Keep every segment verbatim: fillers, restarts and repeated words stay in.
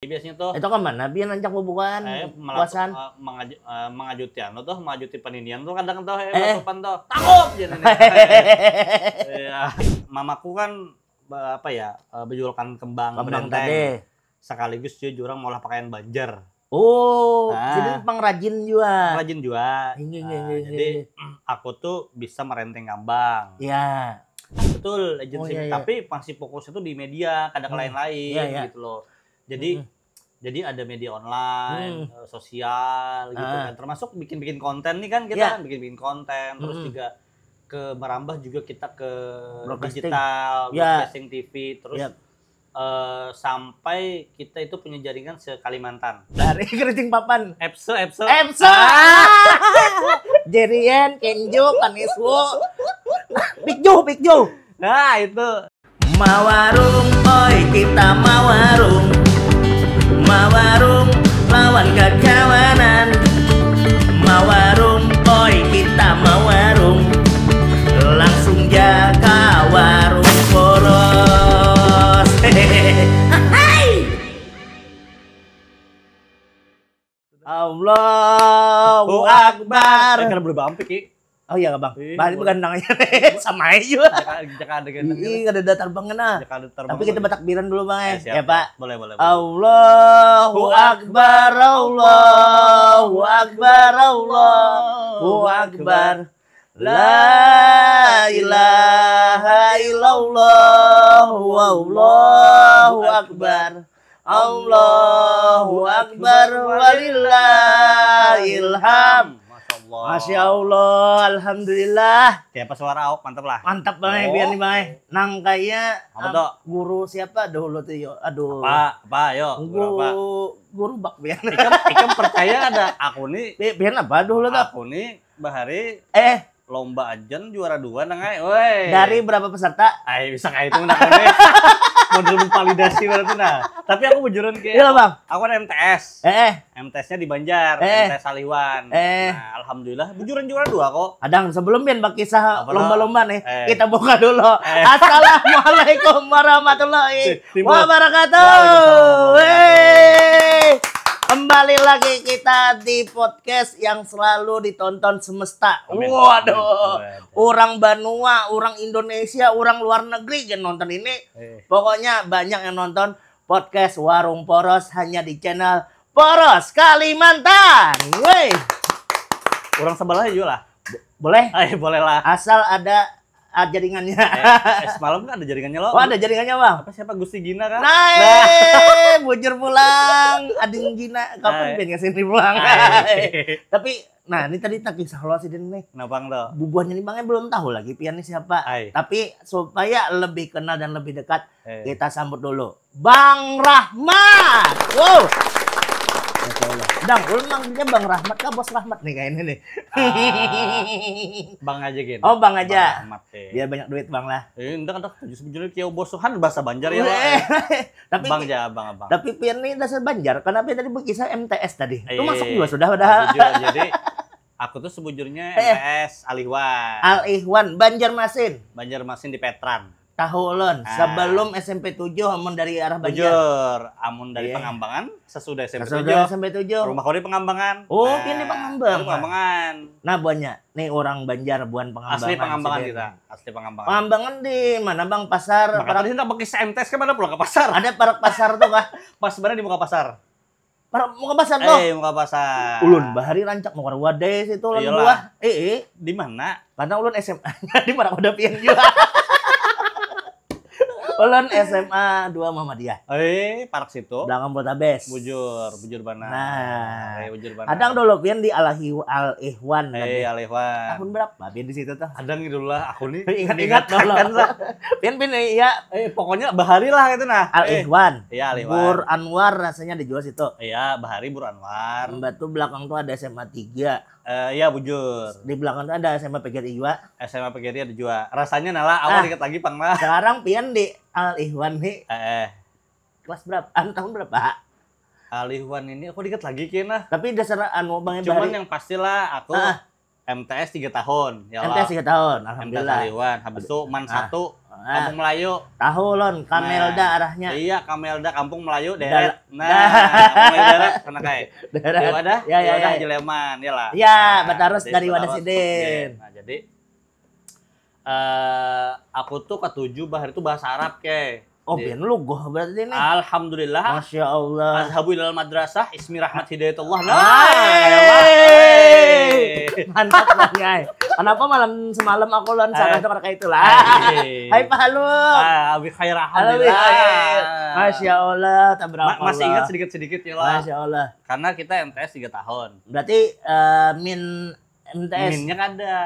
Biasanya tuh Itu ke mana? Biar rancak bubukan, eh, malah puasan. Eh, mengajuti anu tuh, mengajuti paninian tuh kadang tuh eh, Eh. Tupan tuh tangkup jadi ya. Mamaku kan apa ya eh, berjualan kembang Kembang berenteng. Tadi. Sekaligus dia jurang mau pakaian Banjar. Oh, Ah. Jadi pengrajin juga. Rajin juga. Iya, iya, Nah, iya, iya, jadi iya. Aku tuh bisa merenteng kambang. Ya. Betul agency, Oh, iya, iya. Tapi masih fokusnya tuh di media, kadang Hmm. lain-lain Iya, iya. Gitu loh. Jadi Hmm. jadi ada media online, Hmm. eh, sosial gitu Ah. kan. Termasuk bikin-bikin konten nih kan kita Iya. kan bikin-bikin konten, terus Hmm. juga ke merambah juga kita ke Broadcasting. Digital, Ya. Broadcasting T V, terus Iya. eh, sampai kita itu punya jaringan se Kalimantan. Dari Keriting Papan. Epso, Epso. Epso. Jerian, Kenjo, Kaniswo. Pikju, Pikju. Nah, itu. Mawarung, oi kita mawarung. Mawarung lawan kakawanan. Mawarung, oi kita mawarung. Langsung ja ka warung poros. Allahu Akbar. Eh, kada boleh bampik, Ki. Oh iya, Bang. Iya, Balik boleh. Bagandang aja. Sama aja juga. Jaka, jaka ada gandang. Ih, kada datar banget nah. Jaka ada terbang Tapi kita lagi. Batakbiran dulu, Bang, eh. Eh, siap, Ya, Pak. Boleh, boleh, boleh. Allahu Akbar, Allahu Akbar, Allahu Akbar. La ilaha illallah, wallahu akbar. Allahu Akbar, walillahil hamd. Masya Allah. Masya Allah, alhamdulillah. Siapa suara awak mantap lah. Mantap banget Oh. Pian nih, Bang. Nang kaya Apa um, tuh? Guru siapa dahulu tuh, yo? Aduh. Apa? Apa? Ayo, guru apa? Guru, guru bak Pian. Ikam, ikam percaya ada? Aku nih, Pi- Pian apa dahulu tuh? aku nih bahari Eh, lomba ajan juara dua nang ai. Woi. Dari berapa peserta? Ai, bisa kayak itu nah, aku nih. Model memvalidasi berarti nah. Tapi aku bujuran kayak Iya, Bang. Aku kan M T S. Eh, eh. M T S-nya di Banjar, Eh. M T S Aliwan. Eh. Nah, alhamdulillah bujuran juara dua kok. Adang, sebelum Pian bakisah Apa tuh? lomba-lomba nih, Eh. kita buka dulu. Eh. Assalamualaikum warahmatullahi Timbul. wabarakatuh. Waalaikumsalam warahmatullahi Wey. Kembali lagi kita di podcast yang selalu ditonton semesta. Amin. Waduh. Amin. Orang banua, orang Indonesia, orang luar negeri yang nonton ini. Eh. Pokoknya banyak yang nonton podcast Warung Poros hanya di channel Poros Kalimantan. Woi. Orang sebelah juga lah. Boleh? Eh, boleh lah. Asal ada ah, jaringannya. Eh, eh, semalam kan ada jaringannya loh. Oh, ada jaringannya, Bang. Apa siapa Gusti Gina kan? Nah, eh, bujur pulang, ading Gina. Kapan Nah. Pian kesini pulang? Nah. Tapi, nah, ini tadi tak kisah lo sih, Din, nih. Kenapa tuh? Bubuhannya nih, Bang, belum tahu lagi Pian ini siapa. Ai. Tapi supaya lebih kenal dan lebih dekat, Eh. kita sambut dulu Bang Rahmat. Wow. Masya Allah. Dang, ulun manggilnya Bang Rahmat kah Bos Rahmat nih kayaknya nih. Ah, Bang aja gini. Oh, Bang aja. Bang Rahmat, eh. Biar banyak duit, Bang lah. Eh, enggak ada tujuh sebujurnya kia bos kan bahasa Banjar ya. Eh, Eh. tapi Bang aja, Bang, Abang. Tapi Pian nih dasar Banjar. Kenapa tadi berkisah M T S tadi? Itu Eh, masuk juga sudah padahal. Bujur, jadi aku tuh sebujurnya Eh. M T S Alihwan. Al Ikhwan, Banjarmasin. Banjarmasin di Petran. Tahu ulun, Ah. sebelum S M P tujuh amun dari arah Banjar. Bujur, amun dari Iya. Pengambangan sesudah S M P Sesudah tujuh. S M P tujuh. Rumah kau di Pengambangan. Oh, Nah, Pian di Pengambangan. di Pengambangan. Nah, buahnya nih orang Banjar buan Pengambangan. Asli Pengambangan sih, kita, Pian. asli Pengambangan. Pengambangan di mana, Bang? Pasar. Maka tadi hendak pakai M T S ke mana pulang ke pasar? Ada parak pasar tuh kah? Pas mana di muka pasar? Parak muka pasar tuh. Eh, muka pasar. Ulun bahari rancak nukar wadai situ lawan Iyalah. buah. Eh, eh. Di mana? Karena ulun S M A-nya di Parak Kuda Pian juga. Ulun S M A dua Muhammadiyah. Eh, parak situ. Belakang Poltabes. Bujur, bujur banar. Nah. Eh, bujur banar. Kadang dulu Pian di Al-Ikhwan, Al-Ikhwan. Eh, Alihwan. Tahun berapa Pian di situ tuh? Kadang dulu lah aku nih. Ingat-ingat Ingat dulu. kan, Sa? Pian Pian iya. Eh, pokoknya bahari lah itu nah. Eh, Al-Ikhwan. Iya, Al-Ikhwan. Bur Anwar rasanya dijual situ. Iya, bahari Bur Anwar. Batu belakang tuh ada S M A tiga. Eh, iya, bujur. Di belakang tuh ada S M A P G R I juga. S M A P G R I ada juga. Rasanya nala awal Ah. ingat lagi pang lah. Sekarang Pian di Al-Ikhwan nih Eh, eh. Kelas berapa? Anu, tahun berapa? Alihwan ini aku ingat lagi kena. Tapi dasar anu Bang Cuman Bari. Yang pastilah aku Ah. M T S tiga tahun. Ya M T S tiga tahun, M T S alhamdulillah. Alihwan. Habis itu MAN Ah. satu. Kampung Melayu. Tahu lon, Kamelda arahnya. Iya, Kamelda Kampung Melayu Dal- deret. Nah, Kampung Melayu deret kena kai. Deret. Di wadah, Ya, di ya, wadah ya. Jeleman, ya lah. Ya, Nah, batarus di- dari wadah batarus. sidin. Oke, Nah, jadi eh aku tuh ketujuh bahar itu bahasa Arab ke. Oh, Di- pian luguh berarti nih. Alhamdulillah. Masya Allah. Azhabu ilal madrasah ismi Rahmat Hidayatullah. Hai. Hai. Mantap lah, Nyai. Kenapa malam semalam aku lawan Sarah Eh. tuh kayak itulah. Hai. Hai Pak Haluk. Ah, abi khair Halo, alhamdulillah. Masya Allah, tabarakallah. Ma- masih ingat sedikit-sedikit ya lah. Masya Allah. Karena kita M T S tiga tahun. Berarti eh, min M T S. Minnya kada.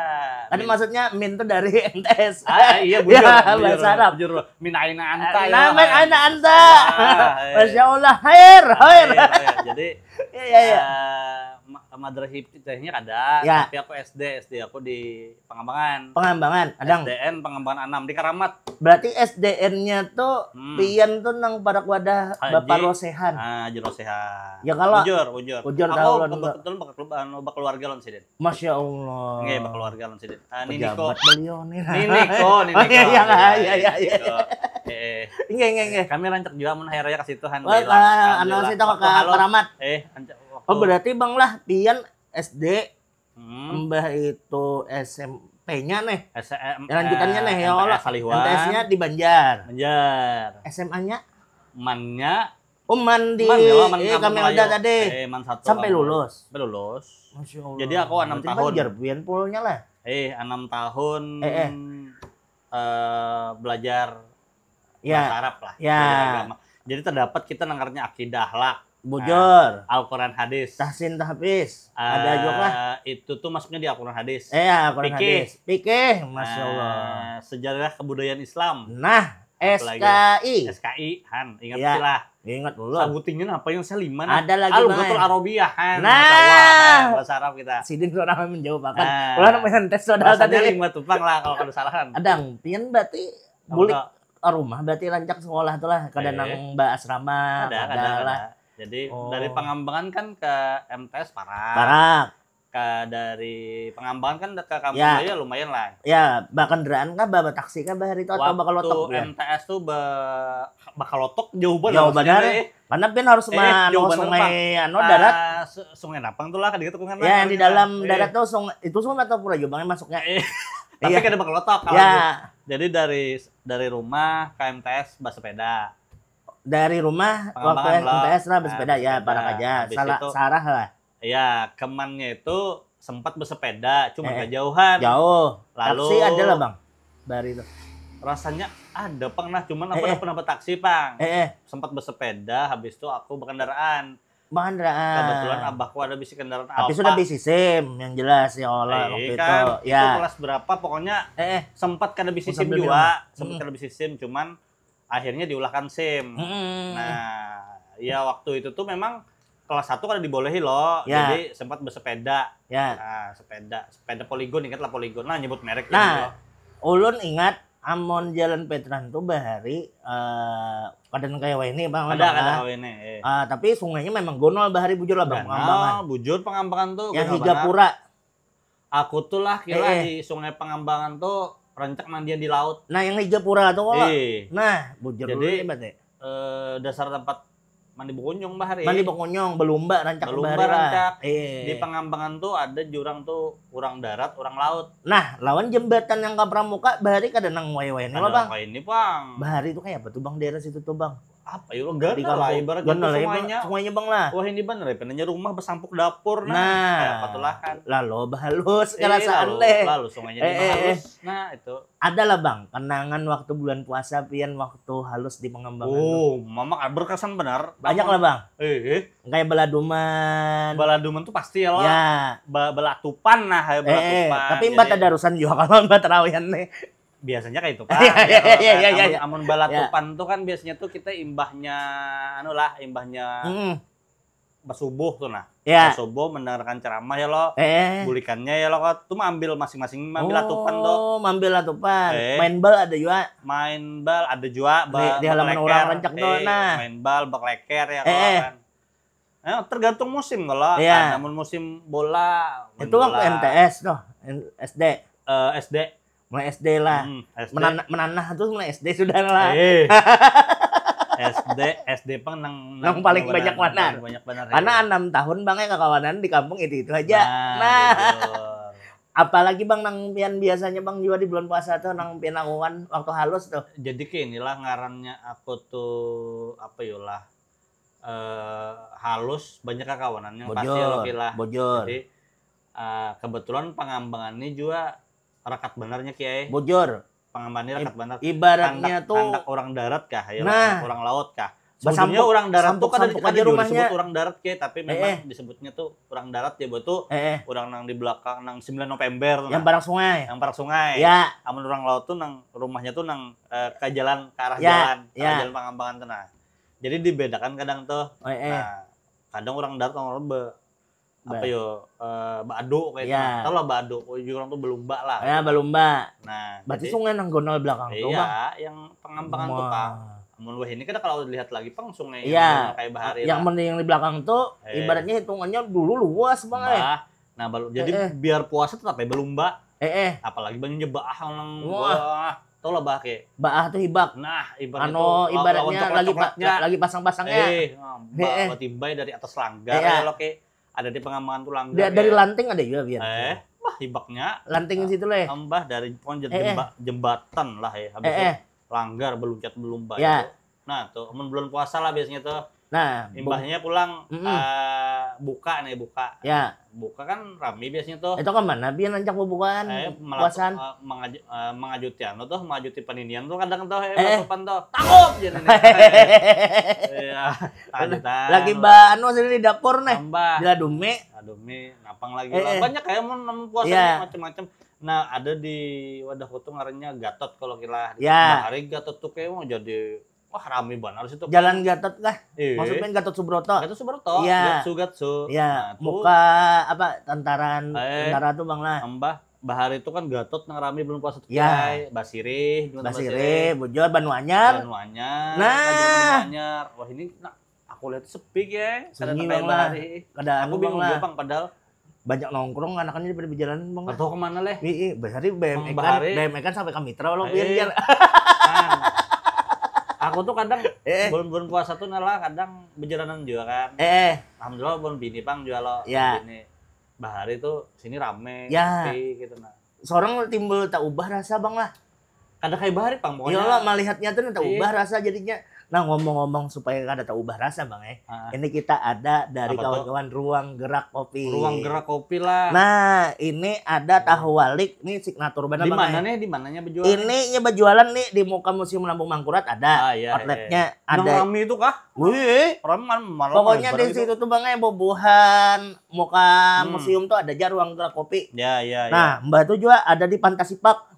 Tadi Min- maksudnya min tuh dari M T S. Ah, iya bujur. Ya, bujur, bahasa Arab. Bujur. Min aina anta Eh, ya. nah, min aina anta. Ah, eh. Masya Allah, khair, khair. Iya, iya. Jadi Iya, iya. eh, ma- madrasah ibtidaiyahnya kada, Ya. tapi aku S D, S D aku di Pangambangan. Pengambangan, adang. S D N Pangambangan enam di Karamat. Berarti S D N-nya tuh Hmm. pian tuh nang parak wadah Haji. Bapak Rosehan. Ah, Jero Sehat. Ya, kalau Bujur, bujur. Bujur Aku tahu lah, kebetulan bakal- anu, keluarga lawan sidin. Masya Allah. Nggih, keluarga lawan sidin. Ah, Niniko. Pejabat beliau nih. Niniko, Niniko. Oh, iya, iya, iya, iya, iya. Eh, Iya, iya, iya. kami rancak juga mun hari raya ke situ han. Wah, Alhamdulillah. Anu sih tahu Waktu ke halus. Karamat. Eh, rancak waktu. Oh, berarti Bang lah pian S D Hmm. mbah itu S M P-nya nih. S M, Ya, lanjutannya eh, nih, ya M T S Allah. Salihuan. M T S-nya di Banjar. Banjar. S M A-nya? Mannya Oh, man di Man, ya, man eh, Kampung Kamelda Melayu. tadi. Eh, man satu Sampai Kampung lulus? Sampai lulus. Masya Allah. Jadi aku enam Berarti tahun. Banjar pian pulnya lah. Eh, enam tahun Eh, eh. eh, belajar Ya. bahasa Arab lah, Ya. belajar agama. Jadi terdapat kita nang ngarannya akidah lah, Bujur. Al-Quran hadis. Tahsin tahfiz. Ada Eh, juga lah. Itu tuh masuknya di Al-Quran hadis. Eh, ya, Al-Quran Fikih. hadis. Fikih, Masya Allah. Eh, sejarah kebudayaan Islam. Nah, Apalagi? S K I. S K I, han, ingat Ya. sih lah. Ingat dulu. Sabutingnya apa yang saya lima Ada lagi, Al-Lughatul Bang. Arabiyah, han. Nah. Masya Allah, han, bahasa Arab kita. Sidin orang menjawab akan. Nah. Ulah namanya tes saudara Rasanya tadi. Lima tupang lah kalau kada salah, han. Adang, pian berarti bulik Apa? Arumah berarti rancak sekolah tuh lah, kada Eh. nang ba asrama, Ada, kada ada, lah. ada. Jadi Oh. Dari Pangambangan kan ke M T S parak. Parak. Ke dari Pangambangan kan ke kampung Ya. ya lumayan lah. Ya, bakendaraan kah, bawa taksi kah bahari itu atau Waktu bakalotok pian? M T S tuh be bakalotok jauh banget. Jauh Maksudnya, banget. eh, Karena pian harus Eh, ma- jauh anu banget, sungai Pak. anu darat. Ah, su- sungai Napang tuh lah, kadikit tuh kan. Ya, yang di dalam Eh, darat tuh sungai, itu sungai atau pura jua Bang masuknya? Eh, tapi Iya. kada bakalotok kalau Ya, gitu. Jadi dari dari rumah ke M T S bersepeda. Dari rumah waktu Pangambangan lah. M T S lah bersepeda ya, Bersepeda. parak aja. Habis Salah itu- sarah lah. Ya, kemannya itu sempat bersepeda, cuma Eh, eh. kejauhan. Jauh. Lalu- Taksi ada lah Bang. Bahari itu. Rasanya ada pang nah, cuman aku Eh, eh. Udah pernah taksi pang. Eh eh, Sempat bersepeda, habis itu aku berkendaraan. Kendaraan. Kebetulan abahku ada bisi kendaraan Tapi Alfa. Sudah bisi SIM yang jelas ya Allah Eh, waktu kan, itu. Ya. Kelas berapa pokoknya Eh eh. Sempat kada bisi Oh, SIM sambil di juga. rumah. Sempat Hmm. Kada bisi SIM, cuman akhirnya diulahkan SIM. Mm-mm. Nah, ya waktu itu tuh memang kelas satu kada dibolehi loh. Ya. Jadi sempat bersepeda. Ya. Nah, sepeda, sepeda Polygon, ingat lah Polygon lah nyebut merek Nah, gitu. Ulun ingat amun Jalan Petran tuh bahari eh kada nang kaya wahini Bang. Ada Bang, ada ah. Kau ini. Eh. Ah, tapi sungainya memang gonol bahari bujur lah Bang. Ganal, Pangambangan. Bujur Pangambangan tuh. Yang Ganal higa banget. pura. Aku tuh lah kira Eh, eh. Di Sungai Pangambangan tuh rancak mandian di laut. Nah, yang higa pura tuh kok. Eh, Nah, bujur Jadi, dulu nih berarti. eh, dasar tempat mandi bukunyung bahari. Mandi bukunyung, belumba rancak Belumba bahari lah. rancak. Eh. Di Pangambangan tuh ada jurang tuh urang darat, urang laut. Nah, lawan jembatan yang ka pramuka bahari kada nang wai-wai ini Ada loh Bang. Apa ini, Bang? Bahari itu kayak apa tuh Bang daerah situ tuh Bang? Apa ya? Di Ganal lah kampung. Ibaratnya Ganal tuh lah, ya, sungainya. Sungainya Bang lah. Wah, ini bener ya, pinanya rumah besampuk dapur nah. Nah. Kayak apa tuh lah kan? Lalu bahalus Eh, kerasaan lalu, deh. Lalu sungainya Eh, di eh, halus. Nah, itu. Ada lah Bang, kenangan waktu bulan puasa pian waktu halus di Pangambangan. Oh, mama berkesan benar. Banyak lah Bang. Eh, eh. Kayak baladuman. Baladuman tuh pasti ya lah. Ya. Ba- balatupan nah, ya Eh, eh, balatupan. tapi mbak Jadi, ada urusan juga kalau mbak tarawihan nih. Biasanya kayak itu, Pak. Iya, iya, iya, iya, Amun, iya. amun balatupan tuh kan biasanya tuh kita imbahnya anu lah, imbahnya Mm-mm. basubuh tuh nah. Ya. Basubuh mendengarkan ceramah ya lo. Eh, eh. Bulikannya ya lo kok tuh ambil masing-masing ambil atupan tuh. Oh, ambil atupan. Eh. Main bal ada juga. Main bal ada juga Di- di halaman orang rancak tuh, eh, nah. Main bal berleker ya Eh, kalau eh. Kan. Eh, tergantung musim kalau Iya. namun musim bola main Itu waktu bola. M T S tuh, M- S D. Eh, S D. Mulai S D lah. Hmm, S D. Menanah, menanah tuh mulai S D sudah lah. Eh. S D, S D pang nang, nang paling banyak banar. Paling banyak banar. Karena enam tahun bang ya kakawanan di kampung itu-itu aja. Nah, nah. Apalagi bang nang pian biasanya bang juga di bulan puasa tuh nang pian lakukan waktu halus tuh. Jadi kayak inilah ngarannya aku tuh apa yolah eh, halus banyak kakawanan yang pasti lo kilah. Bujur. Jadi uh, kebetulan pangambangan ini juga rakat benarnya kiai. Bujur. Pangambangan ini rakat benar. Ibaratnya tuh handak orang darat kah ya, nah, orang laut kah? Sebetulnya orang darat tuh kan ada disebut orang darat kiai, tapi memang eh, eh, disebutnya tuh orang darat ya buat tuh eh, eh, orang nang di belakang nang sembilan November tuh yang nah. Parak sungai. Yang parak sungai. Ya. Amun orang laut tuh nang rumahnya tuh nang eh, ke jalan ke arah ya, jalan, ya, ke arah jalan pangambangan tuh nah. Jadi dibedakan kadang tuh. Eh, eh. Nah, kadang orang darat orang be, apa yo eh, baadu kayak ya. Tahu lah baadu, oh, orang tuh belumba lah. Ya, gitu. Belumba. Nah, berarti jadi, sungai nang gonol belakang tuh, iya, bang. Yang pangambangan tuh, wah. Pang. Amun wah ini kita kalau lihat lagi pang sungai ya, yang kayak bahari yang lah. Mending yang di belakang tuh eh, ibaratnya hitungannya dulu luas bang eh. Bah, nah, balu, jadi eh, eh, biar puasa tetap ya belumba. Eh, eh. Apalagi banyak baah nang wah. Wah, tahu lah baah kayak. Baah tuh hibak. Nah, ibaratnya anu, tuh, ibaratnya lagi, lagi pasang-pasangnya. Eh, mbak, eh, eh, batimbai dari atas langgar eh, ya, lo kayak ada di pangambangan tuh langgar. Dari ya. Lanting ada juga biar. Eh, wah hibaknya. Lanting situ leh. Mbah dari pokoknya eh, eh, jemba, jembatan lah ya. Habis eh, itu eh, langgar beluncat belumba ya. Itu. Nah, tuh amun bulan puasa lah biasanya tuh. Nah, imbahnya pulang mm-mm. Eh, buka nih buka. Ya. Buka kan rame biasanya tuh. Itu ke mana biar nancak bubukaan eh, puasaan? Eh, mengaju, eh, mengajuti anu tuh, mengajuti paninian tuh kadang tuh eh, eh, tuh. Tangkup jadi nih. Iya, tadi lagi ba anu sini di dapur nih. Tambah. Bila dumi. Aduh mi, napang lagi eh, lah. Eh. Banyak kayak mau nemu puasa ya. Macam-macam. Nah, ada di wadahku tuh ngarannya Gatot kalau kira. Ya. Hari Gatot tuh kayak mau jadi wah rame banget situ. Jalan Gatot kah? Iya. Maksudnya Gatot Subroto. Gatot Subroto. Iya. Gatsu Gatsu. Iya. Nah, muka apa tantaran eh, tentara tuh bang lah. Tambah bahari itu kan Gatot nang rame belum puasa tuh ya. Basirih, Basirih, Bujur, Banua Anyar. Banua Anyar. Nah. Wah ini nah, aku lihat sepi ya. Sunyi bang lah. Kada aku anu bingung lah. Bang, padahal banyak nongkrong anakannya pada berjalan bang. Atau kemana leh? Iya, bahari B M X kan, bahari. B M X kan sampai ke Mitra lo biar. Kan. Aku tuh kadang eh, bulan-bulan puasa tuh nala kadang berjalanan juga kan. Eh. Alhamdulillah bulan bini bang juga lo. Ya. Bini. Bahari tuh sini rame, ya. Sepi gitu nah. Seorang timbul tak ubah rasa bang lah. Kada kayak bahari pang pokoknya. Iya lah melihatnya tuh tak ubah rasa jadinya. Nah ngomong-ngomong supaya kada tak ubah rasa bang eh. Ah. Ini kita ada dari kawan-kawan Ruang Gerak Kopi. Ruang Gerak Kopi lah. Nah ini ada tahu walik nih signatur benar bang. Di mana nih? Di mananya berjualan? Ini ya berjualan nih di muka Museum Lambung Mangkurat ada. Ah, iya, outletnya iya. Ada. Yang rame itu kah? Wih. Rame malam. Pokoknya di situ tuh bang eh bubuhan muka hmm. Museum tuh ada aja Ruang Gerak Kopi. Ya ya. Nah ya. Mbah tuh juga ada di Pantasipak.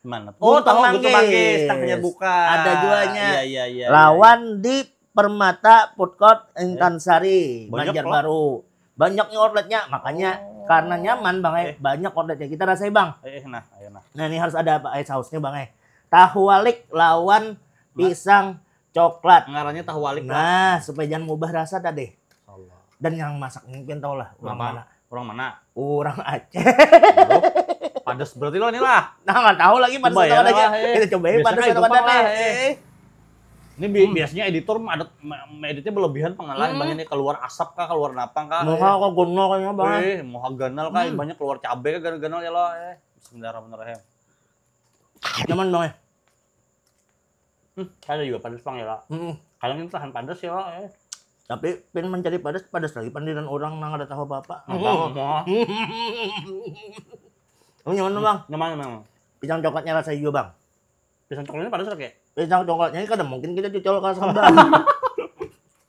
Mana? Oh, tahu Guntur Manggis, tang hanyar buka. Ada jualnya. Iya, iya, iya. Lawan di Permata Food Court Intan Sari, eh, Banjarbaru. Banyak nih outletnya, makanya oh. Karena nyaman bang, eh. Banyak outletnya. Kita rasai bang. Eh, eh, nah, ayo nah. Nah ini harus ada apa? Eh sausnya bang, eh. Tahu walik lawan nah. Pisang coklat. Ngarannya tahu walik. Nah, supaya jangan mengubah rasa tadi. Allah. Dan yang masak mungkin tahu lah orang mana. Orang mana? Orang Aceh. Padas berarti lo ini lah. Nah, nggak tahu lagi padas atau ada aja. Eh. Kita cobain padas atau ada lah. Eh. Ini bi hmm. Biasanya editor ada editnya berlebihan pengenalan hmm. Banyak nih keluar asap kah, keluar napang kah. Muha kok gunol kayaknya bang. Eh, muha ganal kah, hmm. Banyak keluar cabai kah ganal-ganal ya lo. Eh. Bismillahirrahmanirrahim. Nyaman bang eh. Hmm, saya juga padas bang ya lah. Hmm. Kadang ini tahan padas ya lah. Eh. Tapi pin mencari padas, padas lagi pandiran orang nang ada tahu apa-apa. Nggak tahu. Kamu nyaman bang? Nyaman memang. Pisang coklatnya rasa hijau bang. Pisang coklatnya padas lagi. Pisang coklatnya ini kada mungkin kita cocol ke sambal.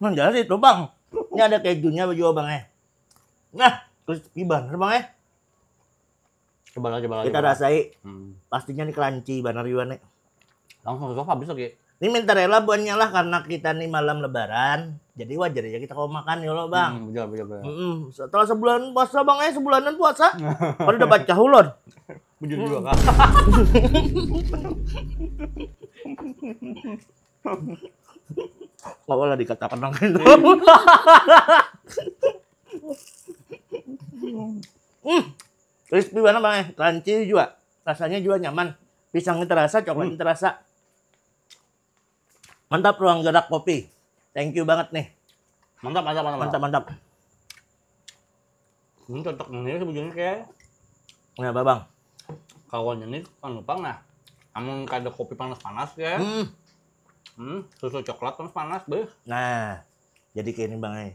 Nah jelas itu bang. Ini ada kejunya juga bang eh. Nah, crispy banget bang eh. Coba lah, coba lah. Kita rasai. Hmm. Pastinya nih keranci banar juga nih. Langsung susah habis lagi. Ini minta rela buannya lah karena kita nih malam lebaran. Jadi wajar aja kita kalau makan ya lo bang. Hmm, betul, betul, betul. Mm-mm. Setelah sebulan puasa bang eh sebulanan puasa. Kalau udah baca hulon. Bujur juga kak. Kau lah dikatakan bang itu. Hmm. Crispy banget bang eh, crunchy juga. Rasanya juga nyaman. Pisangnya terasa, coklatnya terasa. Mantap, Ruang Gerak Kopi. Thank you banget nih. Mantap, mantap, mantap. Mantap, mantap. Ini cocok ini sebujurnya kayak Kenapa, Bang? Kawannya ini kan lupa nah. Amun kada kopi panas-panas ya. Hmm. Hmm, susu coklat panas-panas, beuh. Nah, jadi kayak ini, Bang, eh.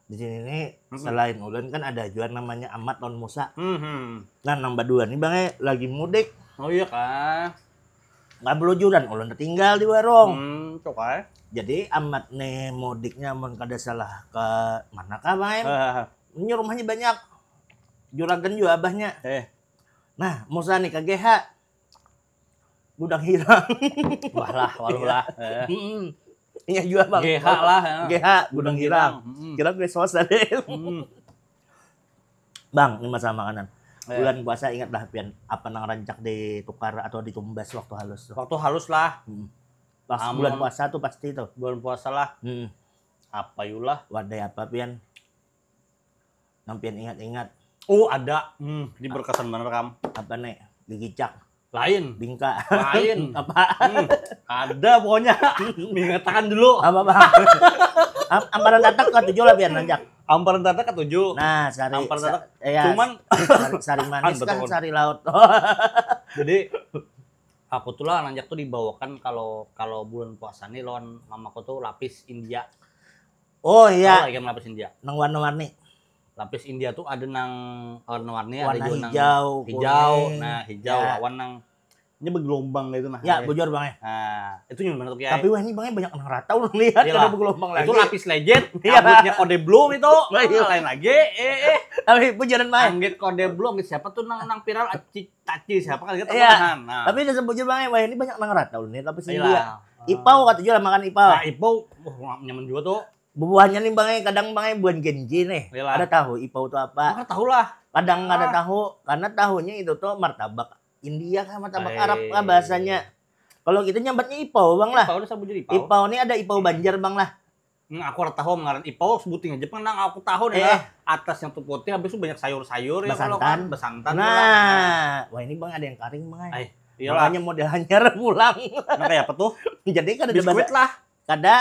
Di sini nih Mm-mm. selain ulun kan ada juga namanya Amat lawan Musa. Hmm, hmm. Nah, nang badua nih, Bang, eh, lagi mudik. Oh iya kah? Nggak belujuran, ulun tertinggal di warung. Hmm, cokai. Jadi Amat nih mudiknya mun kada salah ke mana kah, Bang, eh? Hahaha. Ini rumahnya banyak. Juragan juga abahnya. Eh, Nah, Musa nih ke G H. Gudang Hirang. Wah lah, waluh lah. Eh. Mm-mm. Iya juga, Bang. G H lah, ya. G H, Gudang Hirang. Mm-mm. Kira gue sosal deh. Hmm. Bang, ini masalah makanan. Eh. Bulan puasa ingat lah pian apa nang rancak ditukar atau ditumbas waktu halus tuh. Waktu halus lah. Hmm. Pas Amun. Bulan puasa tuh pasti tuh. Bulan puasa lah. Hmm. Apa yulah? Wadai apa pian? Nang pian ingat-ingat. Oh, ada. Hmm, ini berkesan bener kam. Apa nih? Gigicak, Lain. bingka. Lain. Apa? Hmm, ada pokoknya. Mengatakan dulu. Apa, Bang? Am- Amparan tatak katuju lah pian rancak. Amparan tatak katuju. Nah, sari Amparan sa- tatak. Iya, Cuman sari, sari manis Betul, kah, betul. Sari laut. Jadi aku tuh lah nanjak tuh dibawakan kalau kalau bulan puasa nih lawan mamaku tuh lapis India. Oh Tahu iya, lagi lapis India. Nang warna-warni. Lapis India tuh ada nang warna-warni, ada Warna juga nang hijau, hijau. kuning. Nah, hijau Ya. Lawan nang ini bergelombang gitu nah. Ya, Eh. Bujur, Bang, ya. Nah, itu nyaman tuh ya. Tapi wah, ini, Bang, banyak nang rata ulun lihat Iyalah. Kada bergelombang lagi. Itu lapis legend. Iya. Rambutnya kode blue itu. Iya. Lain lagi. Eh, eh. Tapi Bujur, Bang. Anggit kode blue, anggit siapa tuh nang nang viral, Aci Caci siapa kan gitu. Iya. Nah. Tapi dasar Bujur, Bang, ya, wah, ini banyak nang rata ulun lihat lapis Iyalah. India. Ipau katuju lah makan ipau. Nah, ipau wah, nyaman juga tuh. Bubuhannya nih, Bang, eh, kadang, Bang, eh, buhan Gen Z nih. Iyalah. Ada tahu ipau tuh apa? Maka tahu lah. Kadang kada Ah. tahu karena tahunya itu tuh martabak India kah, martabak Eh. Arab kah bahasanya. Kalau kita nyambatnya ipau, Bang, lah. Ipau udah sabujur ipau. Ipau nih ada ipau Banjar, Bang, lah. Hmm, aku ora tahu ngaran ipau, sebuting aja pang nang aku tahu nih Eh. lah. Atasnya tuh putih, habis itu banyak sayur-sayur ya kalau Basantan. kan, basantan lah. Nah, wah, ini, Bang, ada yang karing, Bang, eh. Ay, iyalah. Makanya model hanyar pulang. Nah, kayak apa tuh? Jadi kada ada Biskuit bahasa, lah. kada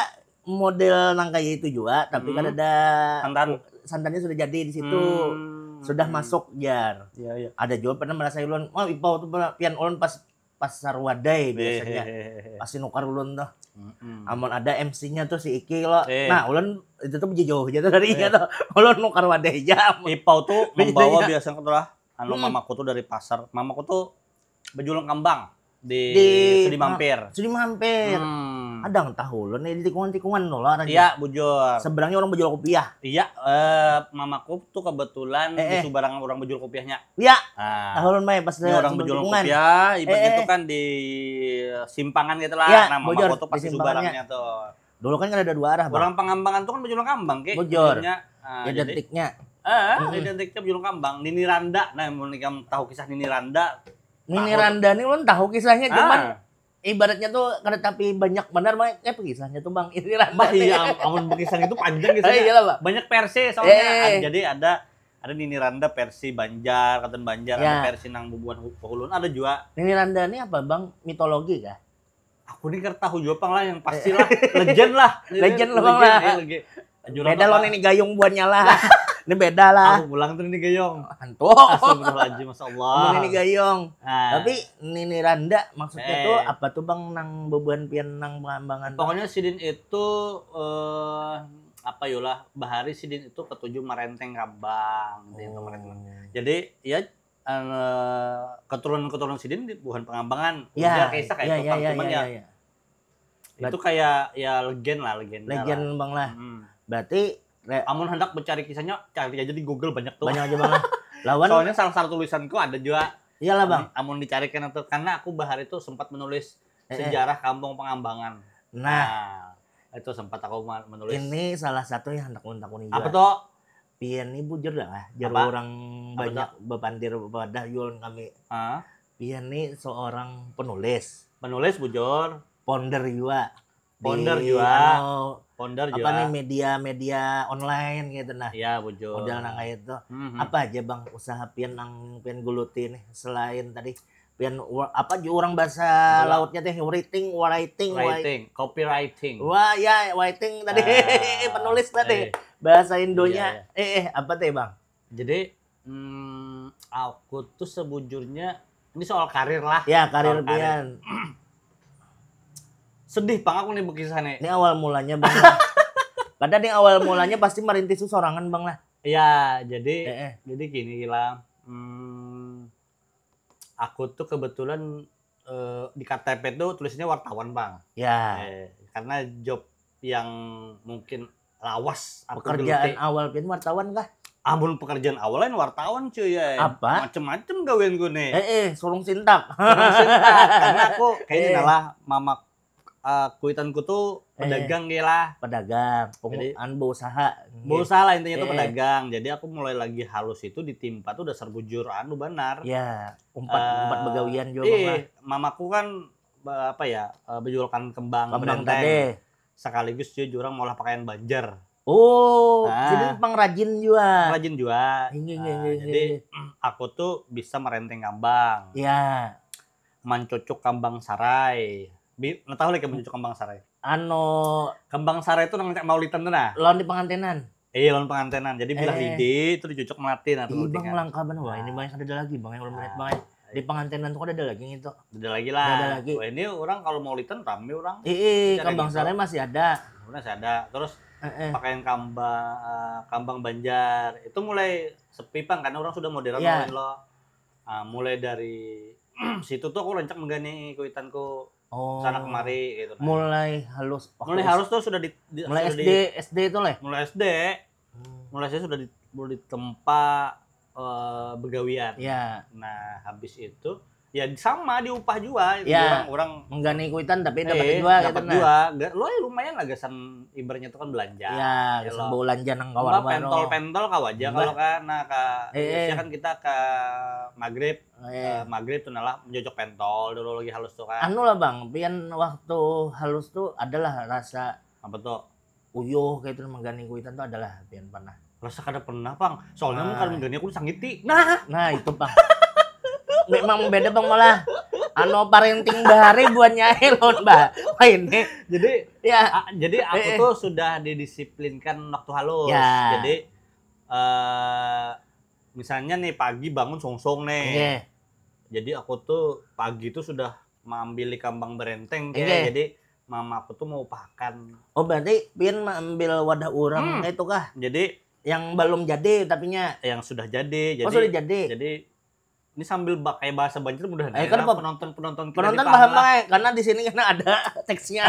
model nang kayak itu juga, tapi Hmm. kada ada Santan. Santannya sudah jadi di situ. Hmm. Sudah masuk, jar. Iya, iya. Ada juga pernah merasa ulun, "Wah, ipau tuh pernah pian ulun pas pasar Wadai biasanya." Hehehe. Pasti nukar ulun tuh. Mm-mm. Amun ada M C-nya tuh si Iki lo. Eh. Nah, ulun itu tuh jauh aja tuh dari Eh. inya tuh. Ulun nukar Wadai aja. Ipau tuh Biasanya. membawa biasanya tuh lah anu Hmm. mamaku tuh dari pasar. Mamaku tuh bejualan kambang di, Di Sudi Mampir. Sudi Mampir. Hmm. Ada nang tahu lo nih di tikungan-tikungan lo lah. Iya, bujur. Seberangnya orang berjual kopiah. Iya, eh, mamaku tuh kebetulan Eh, di eh. Subarang orang berjual kopiahnya. Ya, Nah, tahu lo, Mai, pas ini orang sebelum berjual tikungan. kopiah, ibaratnya Eh, eh. tuh kan di simpangan gitu lah. Iya, Nah, bujur, mamaku tuh di pasti simpangannya. Subarangnya tuh. Dulu kan ada dua arah, Bang. Orang Pangambangan tuh kan berjualan kambang, Ki. Bujur. Dulunya. Nah, jadi, Identiknya. eh, Mm-mm. identiknya berjualan kambang. Nini Randa. Nah, mun ikam tahu kisah Nini Randa, Nini tahu. Randa nih ulun tahu kisahnya, cuman Ah, ibaratnya tuh kada tapi banyak benar, Mai. Kayak kisahnya tuh, Bang, Nini Randa. bah, iya, nih. am- amun kisah itu panjang Eh, kisahnya. iyalah, Bang. Banyak versi soalnya. Eh. Ah, jadi ada ada Nini Randa versi Banjar, Katunan Banjar, ada Ya. versi nang bubuhan hu- Hulun, ada juga. Nini Randa ini apa, Bang? Mitologi kah? Aku nih kada tahu juga pang lah yang pasti lah. Legend lah. Legend lah, Bang, Legend, lah. Ya, legend. Juragan Beda lo apa? Nini Gayung buannya lah. Ini beda lah. Aku pulang tuh Nini Gayung. Hantu. Astagfirullahaladzim, Masya Allah. Nini Gayung. Nah, Tapi Nini Randa maksudnya Eh. tuh apa tuh, Bang, nang bubuhan pian nang Pangambangan? Pokoknya sidin itu eh apa yolah, bahari sidin itu ketujuh merenteng kambang, sidin itu Oh. merenteng. Jadi ya eh, keturunan-keturunan sidin di bubuhan Pangambangan. Ya, Ujar kisah kayak ya, itu, ya, Bang. ya, Cuman ya, ya, ya. itu kayak ya legend lah, legenda Legend, lah. Bang, lah. Hmm. Berarti re- Amun hendak mencari kisahnya, cari aja di Google, banyak tuh. Banyak aja, Bang, lah. Lawan Soalnya salah satu tulisanku ada juga. Iyalah, Bang. Amun dicarikan itu, karena aku bahari itu sempat menulis Eh, eh. sejarah Kampung Pangambangan. Nah, Nah, itu sempat aku ma- menulis. Ini salah satu yang hendak ulun takuni Apa juga. Tuh? Pian nih bujur dah lah, jar Apa? Orang Apa banyak bepandir wadah yul kami. Hah? Pian nih seorang penulis, Penulis, bujur. Founder juga. Di, Founder juga. Anu, Founder apa juga. Nih, media-media online gitu nah. Iya, bujur. Model nang kayak itu. Mhm. Apa aja, Bang, usaha pian nang pian guluti nih selain tadi Pian wa- apa juga orang bahasa Apa? Lautnya teh, writing, writing, wai- Writing, copywriting. Wah, ya, writing tadi. Ah, Penulis tadi. eh, Bahasa Indonya. Iya, Eh, eh, apa teh, Bang? Jadi, hmm, aku tuh sebujurnya, ini soal karir lah. Ya, karir Soal karir. pian. Sedih pang aku nih berkisah nih. Ini awal mulanya, Bang. Kadang nih awal mulanya pasti merintis tuh sorangan, Bang lah. Ya, jadi Eh, eh. jadi gini, Gilang. Hmm, aku tuh kebetulan, eh, di K T P tuh tulisnya wartawan, Bang. Ya. Eh, karena job yang mungkin lawas aku Pekerjaan geluti. Awal pian wartawan kah? Amun pekerjaan awal lain wartawan, cuy, ya. Apa? Macem-macem gaweanku nih. Eh, eh, surung sintak. Terus cinta, karena aku kayaknya Eh. Nalah, mama, eh, kuitanku tuh Eh. Pedagang, ya lah. Pedagang, pengu- Jadi, anu, berusaha. Berusaha lah, intinya tuh Eh. Pedagang. Jadi aku mulai lagi halus itu ditimpa tuh dasar bujur anu banar. Ya, umpat Eh, umpat begawian juga, Ih, Bang lah. Mamaku kan, eh, apa ya, eh, berjualan kembang, Kembang berenteng. Tadi. Sekaligus juga orang mau lah pakaian Banjar. Oh, Ah. jadi pengrajin juga. Rajin juga. Inggih, Nah, inggih, inggih, jadi inggih. Aku tuh bisa merenteng kambang, Ya, mancucuk kambang sarai. Bi, nah, tahu lagi mancucuk kambang sarai? Anu, Kambang sarai itu nang cak maulitan tuh nah. Lawan di pengantenan. Iya, lawan pengantenan. Jadi bila Eh. Lidi itu dicucuk melati, nah, tuh Ih, Bang, pentingnya. Langka banar wah. Ini Nah. Bang, ada lagi, Bang, yang ulun minat, Nah. Bang. Di pengantenan tuh ada lagi gitu. Ada lagi lah. Ada lagi. Wah, ini orang kalau maulitan rame orang. Ih, ih, Cara kambang gitu. Sarai masih ada. Udah masih ada. Terus Eh, eh. pakaian kambang, eh, kambang Banjar itu mulai sepi pang karena orang sudah modern Iya. lain lo. Ah, mulai dari situ tuh aku rancak menggani kuitanku Oh. sana kemari gitu. Nah. Mulai halus. Mulai halus tuh sudah di, di- Mulai sudah S D, di, S D itu lah. Mulai S D. Mulai S D sudah di, sudah ditempa, eh, begawian. Ya. Nah, habis itu ya sama diupah juga. Ya. Orang, orang Menggani kuitan tapi dapat eh, juga dapat gitu nah. Juga. Ga- Lo ya lumayan lah gasan ibaratnya tuh kan belanja. Ya, Ya, gasan lo. belanja nang Enggak kawan baru. pentol-pentol kau aja Enggak. Kalau kan nah ke Eh, eh. Kan kita ke maghrib, Eh. eh, maghrib tuh nalah menjojok pentol dulu lagi halus tuh kan. Anu lah, Bang, pian waktu halus tuh adalah rasa Apa tuh? Uyuh kayak itu menggani kuitan tuh adalah pian pernah. Rasa kada pernah pang. Soalnya Nah. Mun kada menggani aku disangiti. Nah, Nah, itu, Bang. Memang beda, Bang, malah. Anu parenting bahari buannya elon, Bah. Wah, ini. Jadi Ya. a- jadi aku Eh, eh. Tuh sudah didisiplinkan waktu halus. Ya. Jadi eh misalnya nih pagi bangun songsong nih. Iya. Jadi aku tuh pagi tuh sudah mengambil kambang berenteng Iya. Kayak. Jadi mama aku tuh mau pakan. Oh, berarti pian mengambil wadah orang Hmm. itu kah? Jadi Yang belum jadi tapinya. Yang sudah jadi. Jadi Oh, sudah jadi. Jadi ini sambil pakai bahasa Banjar mudah Eh, kan apa? Penonton penonton Penonton paham, Bang, eh? Karena di sini kan ada teksnya.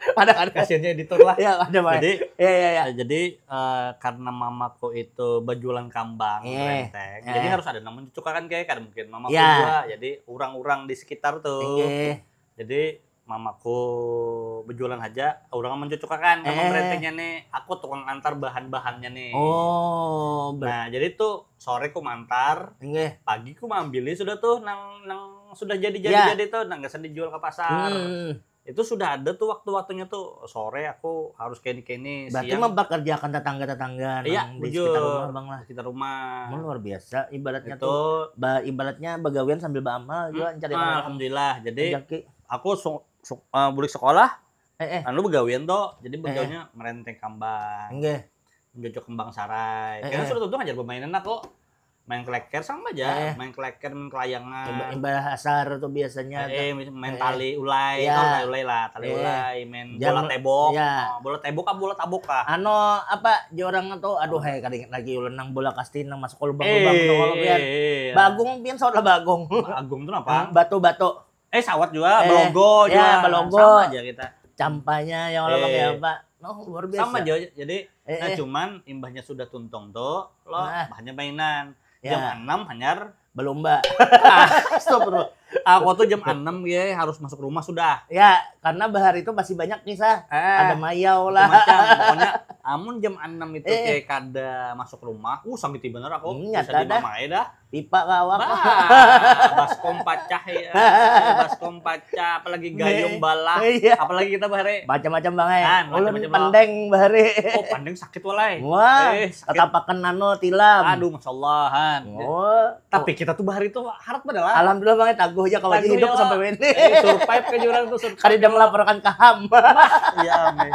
Ada kan? Kasiannya editor lah. Ya, ada, Bang. Jadi Ya, ya, ya. eh, jadi eh, karena mamaku itu berjualan kambang Eh, berenteng, eh. Jadi harus ada namun cucukakan kayak kan mungkin mamaku Ya. Juga. Jadi orang-orang di sekitar tuh. Inggih. Jadi mamaku berjualan aja, orang mencucukakan sama Eh. berentengnya nih. Aku tukang antar bahan-bahannya nih. Oh, ber- Nah, jadi tuh sore ku mantar, Inggih. Pagi ku maambilnya sudah tuh nang nang sudah jadi jadi Ya. Jadi tuh nang gasan dijual ke pasar. Hmm. Itu sudah ada tuh waktu-waktunya tuh sore aku harus kene-kene Berarti siang. Mempekerjakan tetangga-tetangga Iya, nang di bujur. Sekitar rumah, Bang, lah. Sekitar rumah. Oh, luar biasa ibaratnya Itu tuh. Ba, ibaratnya bagawian sambil beramal juga Hmm, cari ah, amal. Alhamdulillah. Jadi Rezeki. Aku su, su, eh, bulik sekolah, Eh, eh. Anu begawian tuh. Jadi begawiannya merenteng kambang. Inggih. Menjojok kembang sarai. Eh, Karena eh. Sudah tuh ngajar permainan aku. Main kleker sama aja, Eh. Main kleker, main kelayangan. Iba- Ibadah asar tuh biasanya Eh, tuh. main Eh. tali ulai, Ya. Tahu tali ulai lah, tali Eh. ulai, main Jam- bola tebok, ya. Oh, bola tebok kah, bola tabok kah? Anu apa, jo orang tuh, aduh, hai, kada ingat lagi ulun nang bola kasti nang masuk ke lubang-lubang Eh, tuh, kalau pian. eh, eh. Bagung pian, sawat lah bagung. Bagung tuh apa? Batu-batu. Eh, sawat juga, Eh, belogo ya, juga. belogo. Sama aja kita. Campanya yang orang Eh. pakai apa? Oh, luar biasa. Sama aja. Jadi, Eh, nah, eh. Cuman imbahnya sudah tuntung tuh, lo Nah. Bahannya mainan. Ya. Jam enam hanyar Belum, Mbak. Astagfirullah. Aku tuh jam enam ya harus masuk rumah sudah. Ya, karena bahari itu masih banyak kisah. Eh, Ada mayau Macam lah. Pokoknya Amun jam enam itu Eh. Kiai kada masuk rumah, uh sakit bener aku. Hmm, Bisa nyata dah. dimamai dah. Pipa ke awak. Bah, baskom pacah ya. Baskom pacah, apalagi gayung balah. Iya. Apalagi kita bahari. Macam-macam bang eh. Kan, Ulun macam-macam, Bang. Pendeng bahari. Oh, pandeng sakit walai. Wah, Eh, sakit. Tatapakan nano tilam. Aduh, masya Allahan. Oh. Tapi kita tuh bahari tuh harap pada lah. Alhamdulillah bang, taguh aja kalau Taguh hidup ya, sampai lah. ini. Eh, survive ke jurang tuh, survive. Kada ada melaporkan ke ham. Ya, me.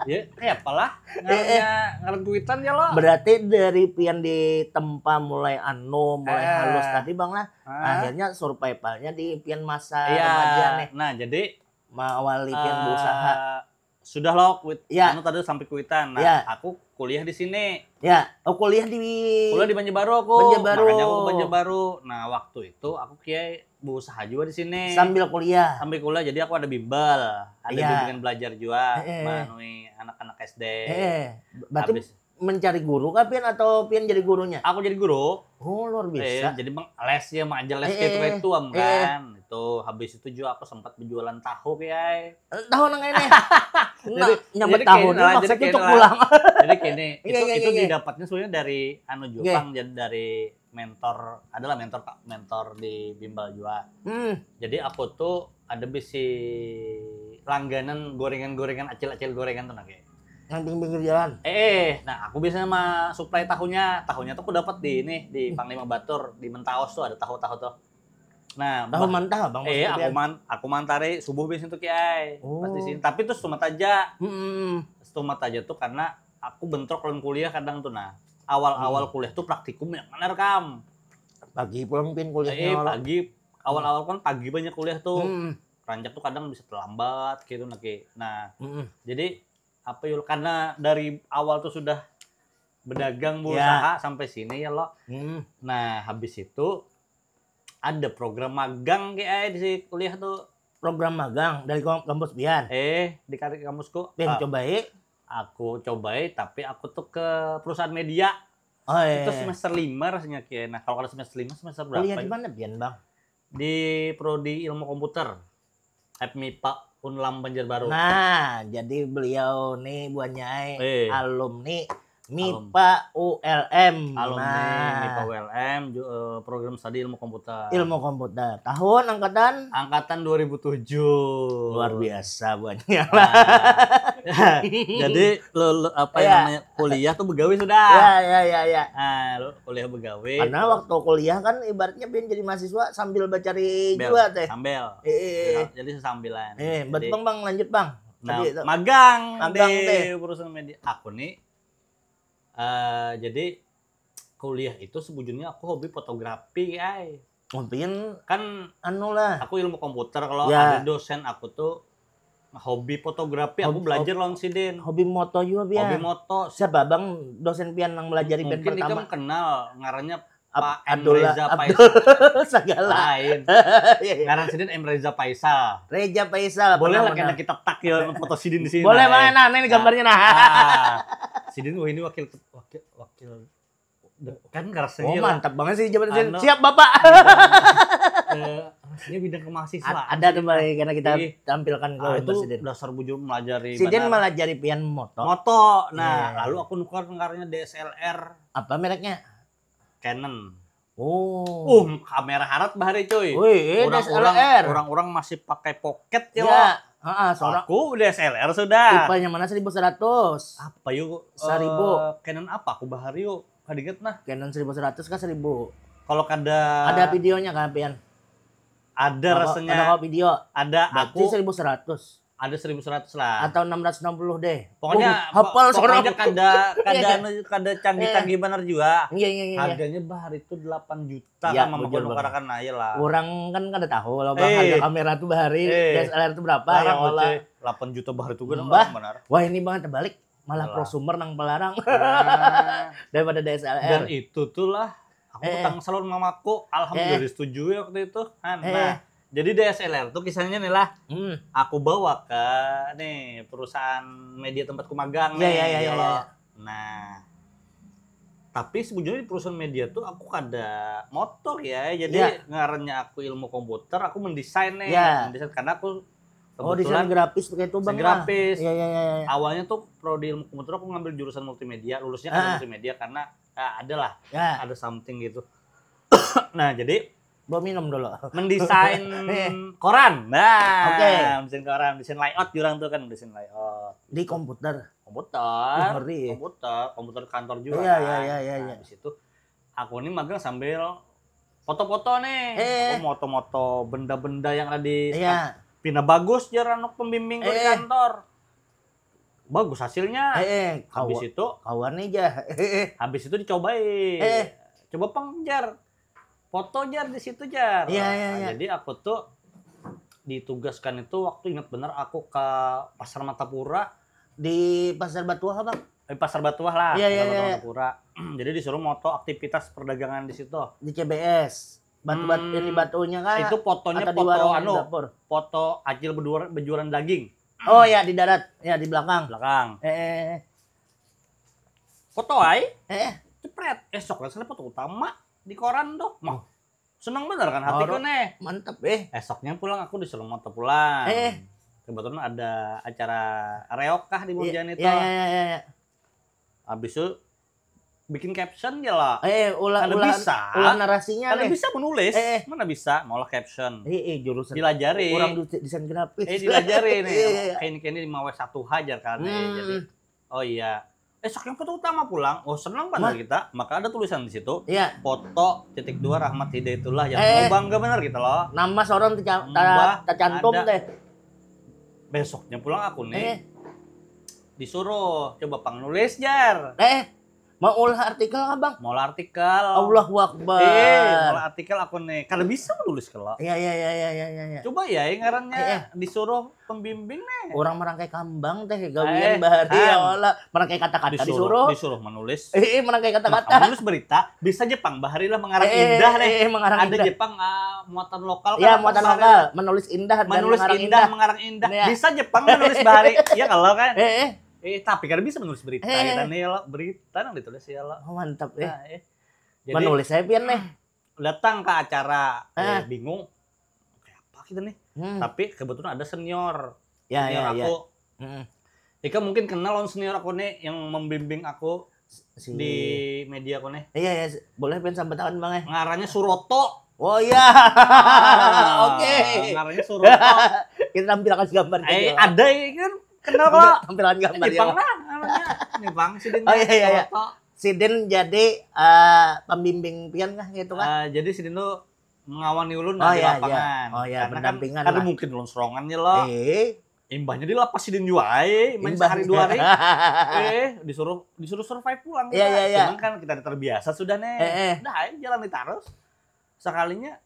Ya, kayak apalah. Eh, eh. Ngaran kuitan ya lo. Berarti dari pian di tempat mulai anu, mulai Eh. halus tadi bang lah. Ah. Akhirnya survivalnya di pian masa Iya. Remaja nih. Nah, jadi Mengawali pian eh, berusaha. Sudah lo kuit. Ya. Anu tadi sampai kuitan. Nah, Ya. aku kuliah di sini. Ya, oh kuliah di Kuliah di Banjarbaru aku. Banjarbaru. Makanya aku ke Banjarbaru. Nah, waktu itu aku kiai berusaha juga di sini. Sambil kuliah. Sambil kuliah, jadi aku ada bimbel, ada Iya. bimbingan belajar juga, Eh, eh. menui anak-anak S D. Eh, berarti Habis. Mencari guru kah pian atau pian jadi gurunya? Aku jadi guru. Oh, luar Eh, biasa. Jadi bang les ya, mah aja les Eh, kayak itu eh, itu am eh. Kan. Itu habis itu juga aku sempat berjualan tahu, kiai. Eh, tahu nang ini. Nah, Jadi- nyambat jadi tahu kayak ini lah, maksudnya jadi kayak cuk lah. Pulang. Jadi gini, Iya, itu iya, itu iya, iya. Didapatnya sebenarnya dari anu juga Iya. Bang, jadi dari mentor, adalah mentor Pak, mentor di bimbel juga. Hmm, Jadi aku tuh ada bisi langganan gorengan-gorengan, acil-acil gorengan tuh, nah, kayak. Nang pinggir-pinggir jalan. Eh, eh, nah aku biasanya mah supply tahunya, tahunya tuh aku dapat di ini, di Panglima Batur, di Mentaos tuh ada tahu-tahu tuh. Nah, Tahu bah- mantah bang. Eh, Maksudnya aku pian. man aku mantari subuh biasanya tuh, kiai. Oh. Pas di sini. Tapi tuh setumat aja. Hmm, Setumat aja tuh karena aku bentrok lawan kuliah kadang tuh, nah. Awal-awal Hmm. kuliah tuh praktikum banyak banar, kam. pagi pulang pian Eh, kuliahnya. pagi. Awal-awal kan pagi banyak kuliah tuh. Hmm, Rancak tuh kadang bisa terlambat gitu, nah, Ki. Nah, hmm. jadi apa yul, karena dari awal tuh sudah berdagang, Ya. berusaha sampai sini ya lo. Hmm. Nah, habis itu ada program magang, kiai, di si kuliah tuh. Program magang dari kom- kampus pian. Eh, di kari kamusku. Pian Ah, cobai. aku cobai, tapi aku tuh ke perusahaan media. Oh, Itu iya. Semester lima rasanya, kiai. Nah, kalau kada semester lima, semester berapa? Kuliah di Ya? Mana pian bang? Di Prodi Ilmu Komputer. F MIPA Unlam Banjarbaru. Nah, jadi beliau nih buahnya Eh. Alumni MIPA U L M. Alumni Nah, MIPA U L M, ju- eh, program studi ilmu komputer. Ilmu komputer. Tahun angkatan Angkatan dua ribu tujuh. Luar biasa buahnya. Nah, jadi lo, lo- apa Iya. yang namanya kuliah tuh begawe sudah. Ya, ya, ya, ya. Nah, lo kuliah begawe. Karena waktu kuliah kan ibaratnya pian jadi mahasiswa sambil mencari Bel, juga teh. Sambil. Eh, eh, eh. Jadi sesambilan. Eh, buat Jadi, bang bang lanjut bang. nah, Tadi itu. Magang Magang di teh. Perusahaan media. Aku nih eh jadi kuliah itu sebujurnya aku hobi fotografi, ay. Mungkin Kan anu lah. Aku ilmu komputer, kalau Ya. ada dosen aku tuh hobi fotografi, aku Hobi- belajar lawan sidin. Hobi moto juga pian. Hobi moto. Siapa bang dosen pian yang melajari pian Mungkin pertama? Ikam kenal, ngarannya Ab- Pak M Abdullah Reza Abdul Faisal. Segala. Lain. Iya, iya. Ngaran sidin M Reza Faisal. Reza Faisal. Boleh lah benar-benar. Kena kita tag ya foto sidin di sini. Boleh Nah, bang, ya. nah ini gambarnya nah. Ah. Sidin, wah, ini wakil wakil wakil kan rasanya Oh lah. Mantap banget sih jabatan Anu. Siap bapak. Eh, rasanya bidang kemahasiswaan. Ad- ada tuh bang karena kita Ih. tampilkan ke Ah, itu sidin. Dasar bujur melajari Sidin benar. Melajari pian moto. Moto. Nah, Iya. Lalu aku nukar ngarannya D S L R. Apa mereknya? Canon. Oh. Uh, kamera harat bahari, cuy. Wih, eh, Orang-orang D S L R. Orang-orang masih pakai pocket ya, Ya. lo. Heeh, seorang Aku D S L R sudah. Tipenya mana seribu seratus? Apa yuk? Seribu. Eh, Canon apa aku bahari yuk? Kada inget nah. Canon seribu seratus kah seribu? Kalau kada Ada videonya kan pian? Ada Apa- rasanya. Ada kau video. Ada Berarti aku seribu seratus ada seribu seratus lah. Atau enam ratus enam puluh deh. Pokoknya Wah, hafal po- pokoknya seorang. kada kada Iya. anu, kada canggih-canggih benar juga. Iya iya iya. Iya. Harganya bahari itu delapan juta Iya, sama bujur menukarakan aja lah. Orang kan kada tahu lah bang Eh. Harga kamera tuh bahari Eh. D S L R tuh berapa ya Larang, Allah. Coy. Delapan juta bahari itu kan Mbah. Benar. Wah ini bang terbalik. Malah Alah. Prosumer nang pelarang Nah, daripada D S L R. Dan itu tuh lah aku Eh. Petang salon mamaku, alhamdulillah setuju ya waktu itu. Nah, Eh. Nah, jadi D S L R tuh kisahnya nih lah. Hmm. Aku bawa ke nih perusahaan media tempatku magang Iya, nih. iya, iya, iya, Kalau- iya. Nah, tapi sebujurnya di perusahaan media tuh aku kada motor ya, jadi Iya. Ngarannya aku ilmu komputer, aku mendesain nih, Iya. mendesain karena aku Oh, desain Kebetulan grafis begitu desain bang lah. grafis. Iya iya iya. Iya. Awalnya tuh prodi ilmu komputer aku ngambil jurusan multimedia, lulusnya karena Ah. Multimedia karena ya ada lah, Ya. Ada something gitu. Nah, jadi Bawa minum dulu. mendesain Eh. koran. Nah, Oke. mendesain koran, desain layout jurang tuh kan, desain layout. Di komputer. Komputer, Ngeri. Komputer, komputer kantor juga Iya, kan. iya, iya, iya, Nah, iya. Habis itu aku nih magang sambil foto-foto nih. Eh. Aku moto-moto benda-benda yang ada di Iya. Pina bagus jar anu pembimbing di Eh. kantor. Bagus hasilnya. Eh, eh, Habis kawa- itu, kawan aja. habis itu dicobai. Eh. Coba pang jar. Foto jar di situ jar. Iya, iya, Nah, iya. Jadi aku tuh ditugaskan itu waktu ingat bener aku ke Pasar Martapura. Di Pasar Batuah apa? Eh, Pasar Batuah lah, Iya, iya, Pasar iya, iya. Martapura. Jadi disuruh moto aktivitas perdagangan di situ. Di C B S. Batu-batu Hmm, yang di batunya kah? Itu fotonya Atau di foto warung anu, dapur? Foto acil bejualan daging. Oh ya, di darat, ya, di belakang. Belakang. Eh, eh, Foto ai, eh, eh. Cepret. Esok lah sana foto utama di koran tuh. Wah, seneng bener kan hatiku Baru- nih. Mantep eh. Esoknya pulang aku disuruh moto pulang. Eh. Kebetulan ada acara reok kah di Munjain itu. Ya, ya, ya, ya, ya. Habis itu bikin caption aja lah. Eh, ulah Kada ulah bisa. Ulah narasinya Kada nih. Bisa menulis. Eh, eh. Mana bisa? Maulah caption. Eh, eh, jurusan Dilajari. Orang desain grafis. Eh, dilajari nih. Iya, iya, iya. Kayak ini kayak ini lima W satu hajar kan. Eh, Hmm. Jadi, oh iya. Esok yang foto utama pulang. Oh, senang banget Mah. Kita. Maka ada tulisan di situ. Iya. Foto titik dua Rahmat Hidayatullah yang Eh. Mau bangga bener gitu loh. Nama seorang teca- Mbah, ta- tercantum ada. Teh. Besoknya pulang aku nih Eh, disuruh coba pang nulis jar. Eh, mau ulah artikel abang? Mau artikel. Allahu Akbar. Eh, mau artikel aku nih. Kada bisa menulis kalau. Iya, iya, iya, iya, iya, iya. Coba ya, ngarannya Eh, eh. Disuruh pembimbing nih. Orang merangkai kambang teh Eh, gawian bahari ya kan. Allah. Merangkai kata-kata Disuruh, disuruh. Disuruh menulis. Eh, eh, merangkai Nah, kata-kata. Menulis berita bisa aja pang bahari lah mengarang Eh, indah nih. eh, eh, mengarang Ada indah. Jepang ah, muatan lokal Ya, kan, muatan bahari lokal, lah. Menulis indah dan Menulis mengarang indah, indah. Mengarang indah. Iya. Bisa aja pang menulis bahari. Ya kalau kan. Eh, eh, Eh, tapi kan bisa menulis berita Eh. Kita nih lo berita nang ditulis ya lo. Oh, mantap eh. Nah, eh. Jadi Menulis saya pian nih. Datang ke acara eh, Ah. Bingung kayak apa kita nih. Hmm. Tapi kebetulan ada senior. Ya, Senior ya, ya. Aku. Hmm. Ika mungkin kenal lawan senior aku nih yang membimbing aku Si di media aku nih. Iya ya, boleh pian sambat tangan bang eh. Ngarannya Suroto. Oh iya. Ah, Oke. Ngarannya Suroto. Kita tampilkan gambar Eh, juga. Ada ya kan kenal kok. Tampilkan gambar Ini bang juga. Lah namanya. Ini bang sidin Oh, iya, iya, iya. Suroto. Sidin jadi eh, pembimbing pian kah gitu kan? Eh, jadi sidin tuh mengawani ulun Oh, di iya, lapangan. iya. Oh, iya, Karena pendampingan kan ada lah. Mungkin ulun serongan ya lo. Eh, Imbahnya di lapas sidin jua ai, main Imbah. Sehari dua hari. Eh, disuruh disuruh survive pulang. Iya, Kita. Iya, iya. Cuman kan kita ada terbiasa sudah nih. Eh, eh. Dah ai jalani terus. Sekalinya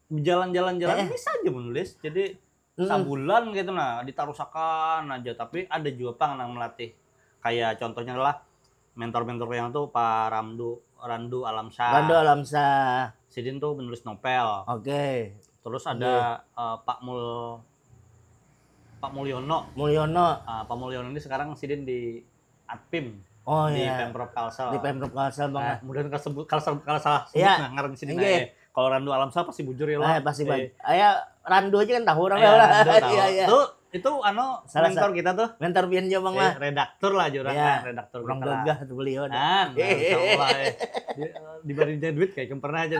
jalan-jalan jalan Eh, eh. Bisa aja menulis. Jadi Mm-mm. Sabulan gitu nah ditarusakan aja, tapi ada juga pang nang melatih. Kayak contohnya adalah mentor-mentor yang tuh Pak Ramdu Randu Alamsah. Randu Alamsah. Sidin tuh menulis novel. Oke. Terus ada eh, Pak Mul Pak Mulyono. Mulyono. Ah, Pak Mulyono ini sekarang sidin di Atpim Oh di iya. Pemprov Kalsel. Di Pemprov Kalsel bang. Nah, mudahan kalau sebut kalau salah, kalau salah sebut Iya. Nah, ngaran sidin Nggih. Aja. Kalau Randu Alamsah pasti bujur ya lo. Eh, pasti Eh, bang. Aya Randu aja kan tahu orang Iya, lah. Randu tahu. Iya iya. Tuh itu anu Salah mentor kita tuh. Mentor pian juga bang Eh, lah. Redaktur lah jurang Iya. Kan, redaktur Orang kita lah. Gagah tuh beliau. Nah. Nah, nah, Eh. insya Allah eh. Di, diberi dia duit kayak kempernah aja.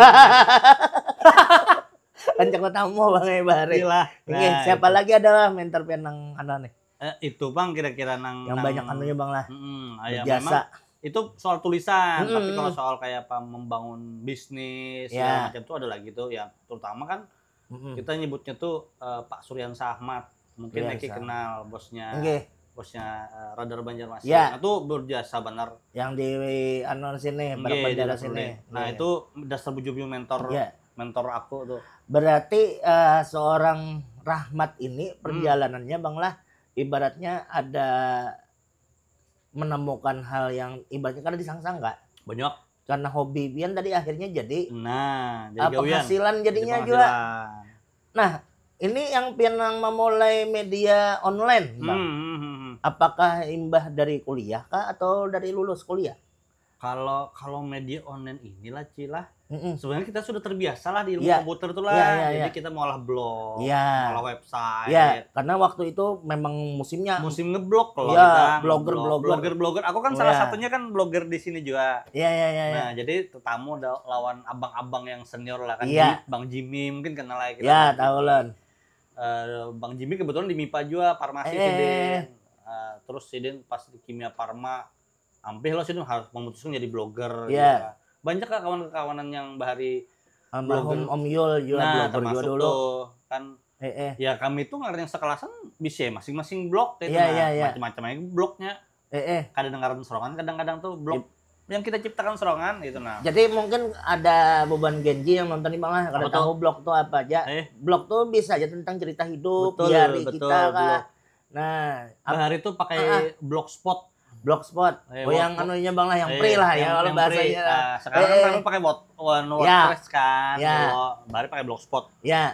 Rancak tamu bang eh bahari. Gila. Nggih, Nah, siapa gitu. Lagi adalah mentor pian nang anu nih? Eh, itu bang kira-kira nang Yang nang- banyak anunya bang lah. Mm-mm, ah, ya, Berjasa. Memang itu soal tulisan, tapi Mm-mm. kalau soal kayak apa membangun bisnis Ya. segala macam tuh ada lagi tuh ya, terutama kan Mm-mm. Kita nyebutnya tuh eh, Pak Suryansa Ahmad, mungkin Suryansa. Neki kenal bosnya Nggih. Bosnya eh, Radar Banjarmasin. Ya. Nah, tuh berjasa benar. Yang di anu sini, Nggih, Berbendera di Dasar sini. Nah, Nggih. Itu dasar bujur mentor Ya. Mentor aku tuh. Berarti eh, seorang Rahmat ini perjalanannya bang lah ibaratnya ada menemukan hal yang ibaratnya kada disangka-sangka. Banyak. Karena hobi pian tadi akhirnya jadi Nah, jadi eh, gawian. penghasilan jadinya Jadi juga. penghasilan. Nah, ini yang pian nang memulai media online, Hmm, bang. hmm, hmm, hmm. Apakah imbah dari kuliah kah atau dari lulus kuliah? Kalau kalau media online inilah, Ci, lah. Mm-mm. Sebenarnya kita sudah terbiasa lah di ilmu Iya. Komputer tuh lah. Iya, iya, Jadi iya. Kita mau lah blog, Iya. mau lah website. Ya, karena waktu itu memang musimnya. Musim ngeblog kalau Iya, kita blogger, ngeblog. blogger. Blogger-blogger. Aku kan Oh, salah iya. satunya kan blogger di sini juga. Ya, ya, ya, ya. Nah, jadi tetamu ada lawan abang-abang yang senior lah kan, Iya. Ji- Bang Jimmy, mungkin kenal lah kita. Ya, Bang tahu Jimmy. Lon. Eh, Bang Jimmy kebetulan di MIPA juga, farmasi Eh. sidin. Eh, terus sidin pas di Kimia Farma, ampih lo sidin harus memutuskan jadi blogger. Iya. Gitu. Banyak lah kawan-kawanan yang bahari Almarhum Blogger. Om Yul juga Nah, blogger juga termasuk dulu. Tuh kan. Eh, eh. Ya kami tuh ngadain yang sekelasan bisa masing-masing blog gitu. Iya, Nah, iya, iya. Macam-macam aja blognya. Eh, eh. Kada dengaran serongan, kadang-kadang tuh blog yang kita ciptakan serongan gitu. Nah, Jadi mungkin ada beban Gen Z yang nonton ini, Bang, lah, kada Apa tuh? tahu blog tuh apa aja. Eh. Blog tuh bisa aja tentang cerita hidup, Betul, diari betul, kita kah. blog. Nah, ap- Bahari tuh pakai blogspot. Blogspot. Eh, Oh, yang blog- anunya, Bang, lah, yang Eh, free lah ya yang- kalau yang bahasanya. free. Lah. Nah, sekarang Eh, kan eh. Kami pakai bot, one Ya. WordPress kan. Ya. Kalau Bahari pakai blogspot. Ya,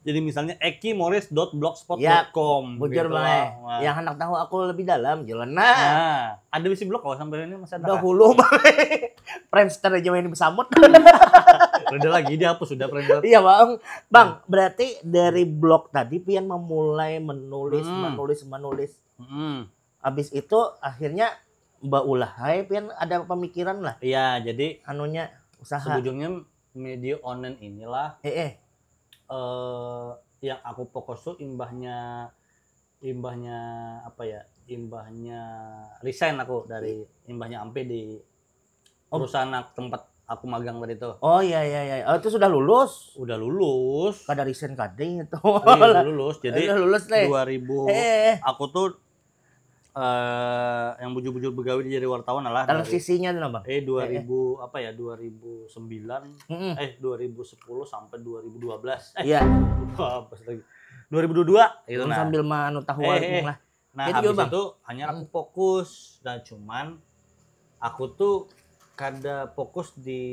Jadi misalnya ekimoris dot blogspot dot com. Bujur, Gitu Bang, lah. eh. Wah. Yang hendak tahu aku lebih dalam, jalan. Nah, Nah, ada bisi blog kalau sampai ini masih ada. Dahulu, Bang. Friendster aja main besamut. Udah lagi dihapus sudah Friendster. Iya, Bang. Bang, berarti dari blog tadi pian memulai menulis, Hmm. menulis, menulis. Mm-mm. Habis itu akhirnya baulah hai pian ada pemikiran lah. Iya, jadi Anunya usaha. Sebujurnya media online inilah Eh, eh. eh, yang aku fokus tuh imbahnya imbahnya apa ya, imbahnya resign aku dari imbahnya ampih di Oh. Perusahaan ak- tempat aku magang tadi tuh. Oh, iya, iya, iya. Oh, itu sudah lulus. Udah lulus. Kada resign kading itu. Iya, udah lulus. Jadi Udah lulus nih. dua ribu Eh, eh. Aku tuh eh yang bujur-bujur begawi jadi wartawan lah Dalam dari- sisinya tuh, Bang. eh dua ribu apa ya, dua ribu sembilan Mm-mm. eh dua ribu sepuluh sampai dua ribu dua belas eh Iya. lupa pas lagi dua ribu dua puluh dua gitu. Nah, Sambil manu tahu Eh, eh. lah. Nah, Jadi habis gimana, Bang? Itu hanya aku fokus. Nah, cuman aku tuh kada fokus di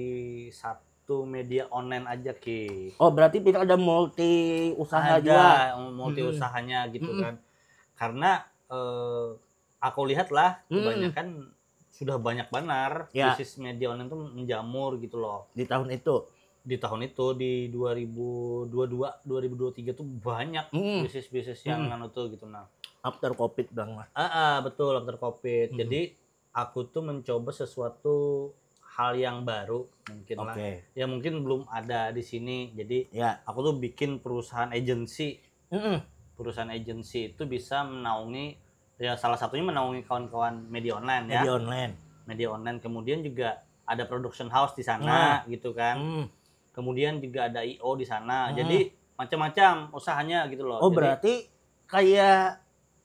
satu media online aja, Ki. Oh, berarti kita ada multi usaha Ada juga. Multi Mm-mm. Usahanya gitu Mm-mm. Kan. Karena eh, aku lihat lah Mm-mm. Kebanyakan sudah banyak banar Ya. Bisnis media online tuh menjamur gitu loh. Di tahun itu. Di tahun itu di dua ribu dua dua, dua ribu dua tiga tuh banyak Mm-mm. bisnis-bisnis yang Mm-mm. anu tuh gitu nah. After covid, Bang, lah. Ah, ah, betul, after covid. Mm-mm. Jadi aku tuh mencoba sesuatu hal yang baru mungkin lah. Oke. Ya mungkin belum ada di sini. Jadi Ya. Aku tuh bikin perusahaan agency. Mm-mm. Perusahaan agency itu bisa menaungi, ya, salah satunya menaungi kawan-kawan media online ya. Media online. Media online, kemudian juga ada production house di sana gitu kan. Hmm. Kemudian juga ada I O di sana. Hmm. Jadi macam-macam usahanya gitu loh. Oh, Jadi, berarti kayak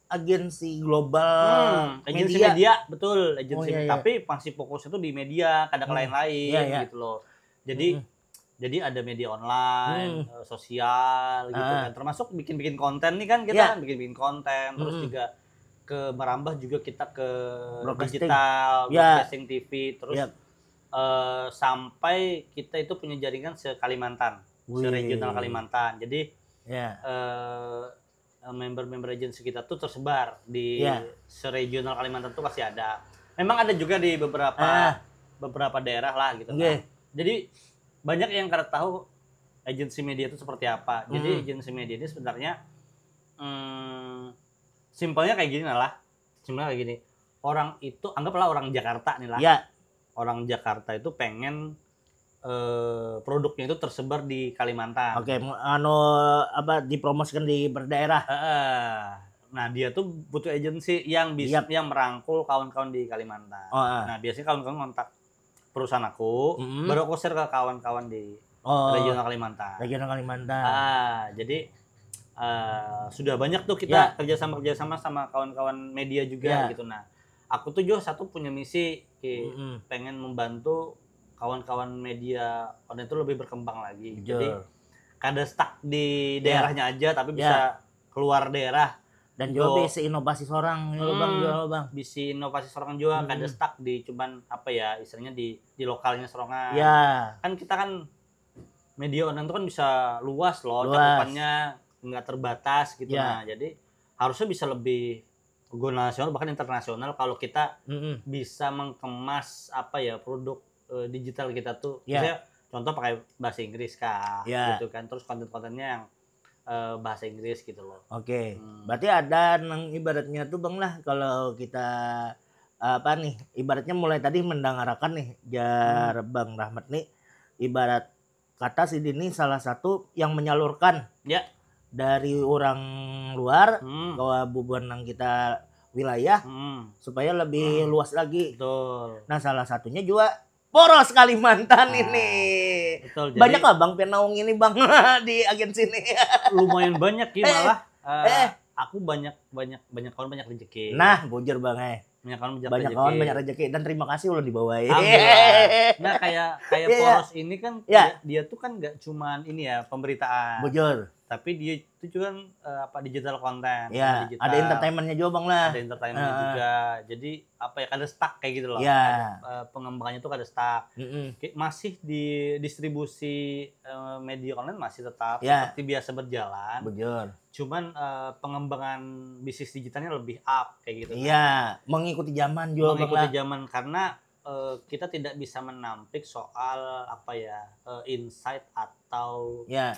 agensi global Hmm, agensi media. Media, betul, agensi. Oh, iya, iya. Tapi masih fokusnya tuh di media, kada ke Hmm. lain-lain Iya, iya. Gitu loh. Jadi Hmm. jadi ada media online, Hmm. eh, sosial gitu Ah. Kan. Termasuk bikin-bikin konten nih kan kita Iya. Kan bikin-bikin konten, terus Hmm. juga ke merambah juga kita ke Broadcasting. digital, Ya. Broadcasting T V, terus Iya. eh, sampai kita itu punya jaringan se-Kalimantan, Wih. Se-regional Kalimantan. Jadi Ya. eh, member-member agency kita tuh tersebar di Iya. Se-regional Kalimantan tuh pasti ada. Memang ada juga di beberapa Ah. beberapa daerah lah gitu. Oke. Kan. Jadi banyak yang kada tahu agency media itu seperti apa. Jadi Hmm. Agency media ini sebenarnya hmm, simpelnya kayak gini lah. Simpelnya kayak gini. Orang itu anggaplah orang Jakarta nih lah. Ya. Orang Jakarta itu pengen eh, produknya itu tersebar di Kalimantan. Oke, mu- anu apa dipromosikan di berdaerah. Heeh. Nah, dia tuh butuh agency yang bisa Yap. Yang merangkul kawan-kawan di Kalimantan. Oh, ah. Nah, biasanya kawan-kawan kontak perusahaan aku, Mm-mm. Baru aku share ke kawan-kawan di Oh, regional Kalimantan. Regional Kalimantan. Ah, jadi eh, sudah banyak tuh Ya. kita kerjasama kerjasama sama kawan-kawan media juga Ya. Gitu. Nah, aku tuh juga satu punya misi, Ki, Mm-mm. pengen membantu kawan-kawan media online itu lebih berkembang lagi. Betul. Jadi kada stuck di Ya. daerahnya aja, tapi Ya. bisa keluar daerah. Dan juga Go. Bisa inovasi seorang ya, Hmm. Bang, juga, Bang. Bisa inovasi seorang juga, Hmm. Kada stuck di cuman apa ya, istilahnya di di lokalnya seorang. Ya. Kan kita kan media online itu kan bisa luas loh, Luas. Cakupannya nggak terbatas gitu. Ya. Nah, jadi harusnya bisa lebih go nasional bahkan internasional kalau kita Mm-mm. bisa mengemas apa ya produk eh, digital kita tuh. Ya. Misalnya contoh pakai bahasa Inggris kah, Ya. gitu kan. Terus konten-kontennya yang eh, bahasa Inggris gitu loh. Oke. Hmm. Berarti ada nang ibaratnya tuh bang lah kalau kita apa nih ibaratnya mulai tadi mendangarakan nih jar bang Rahmat nih ibarat kata si Dini salah satu yang menyalurkan Ya. dari orang luar Hmm. ke bubuhan nang kita wilayah Hmm. supaya lebih luas lagi. Betul. Nah salah satunya juga poros Kalimantan Nah, ini. Betul. Jadi, Banyak lah bang pian naung ini bang di agensi ini. lumayan banyak ya Eh, malah. Eh, eh. Aku banyak banyak banyak kawan banyak rezeki. Nah bujur bang eh. Banyak kawan banyak, Banyak rezeki. kawan banyak rezeki dan terima kasih udah dibawa. Alhamdulillah. Nah kayak kayak Iya, iya. Poros ini kan Iya. dia, dia tuh kan nggak cuman ini ya pemberitaan, Bujur. Tapi dia itu juga kan eh, apa digital konten, Ya, digital. Ada entertainmentnya juga bang lah. Ada entertainment Heeh. juga. Jadi apa ya kada stuck kayak gitu loh. Ya. Ada, eh, pengembangannya tuh kada stuck. Mm-mm. Kayak masih di distribusi eh, media online masih tetap Ya. seperti biasa berjalan. Bujur. Cuman eh, pengembangan bisnis digitalnya lebih up kayak gitu. Iya, mengikuti zaman juga bang Mengikuti lah. Zaman karena eh, kita tidak bisa menampik soal apa ya eh, insight atau Ya,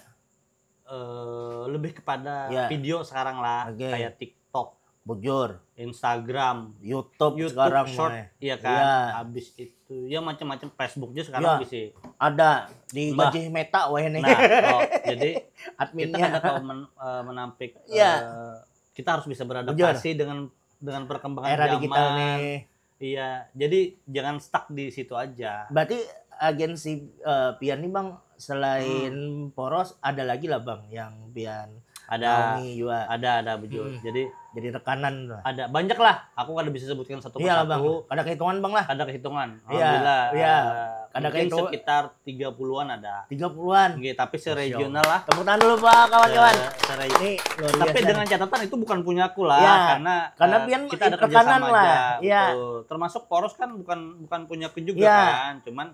eh, lebih kepada Ya. video sekarang lah Oke. Kayak TikTok, bujur. Instagram, YouTube, YouTube sekarang Short, mah. Iya kan, Iya. Habis itu ya macam-macam Facebook juga sekarang Ya. Bisa. Ada di Mbah. gaji Meta weh nih. Nah, oh, jadi kita Adminnya. Kada tahu men- eh, menampik. Iya. Eh, kita harus bisa beradaptasi dengan dengan perkembangan Era zaman. Digital nih. Iya, jadi jangan stuck di situ aja. Berarti agensi eh, Pian nih bang selain Poros ada lagi lah bang yang Pian Ada, naungi juga ada, ada bujur. Hmm. Jadi jadi rekanan lah. Ada banyak lah. Aku kada bisa sebutkan satu Iya lah bang. persatu. Ada kehitungan bang lah. Kada kehitungan. Iya, Alhamdulillah. iya. Eh, Kada mungkin kehitung- sekitar tiga puluhan ada. Tiga puluhan. Nggih, tapi Masya seregional lah. Tepuk tangan dulu pak kawan-kawan. Se- sere- Ini luar biasa. Tapi dengan catatan itu bukan punya aku lah, Ya, karena, karena eh, Pian kita ada rekanan kerjasama lah. Aja, Ya. Betul. Termasuk Poros kan bukan bukan punya aku juga Ya. Kan, cuman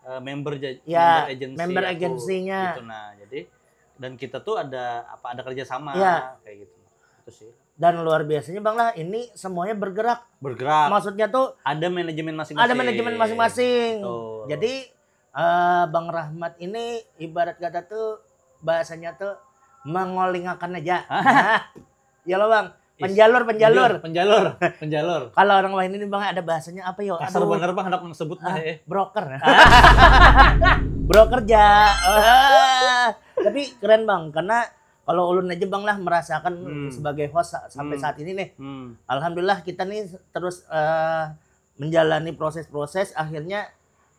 eh, member ja- Ya, member agency member aku, agensinya. Gitu. Nah, jadi dan kita tuh ada apa ada kerjasama Ya. Kayak gitu. Itu sih. Dan luar biasanya bang lah ini semuanya bergerak. Bergerak. Maksudnya tuh Ada manajemen masing-masing. Ada manajemen masing-masing. Betul. Jadi eh, Bang Rahmat ini ibarat kata tuh bahasanya tuh mengolingakan aja. Nah, ya lo bang, Is- penjalur penjalur. Penjalur, penjalur. Kalau orang lain ini bang ada bahasanya apa yo? Kasar Aduh, bener bang, hendak sebut ah, nah, eh. Broker. Broker ja. Ah, tapi keren bang, karena kalau ulun aja bang lah merasakan Hmm. sebagai host sa- sampai Hmm. saat ini nih, Hmm. Alhamdulillah kita nih terus eh, menjalani proses-proses akhirnya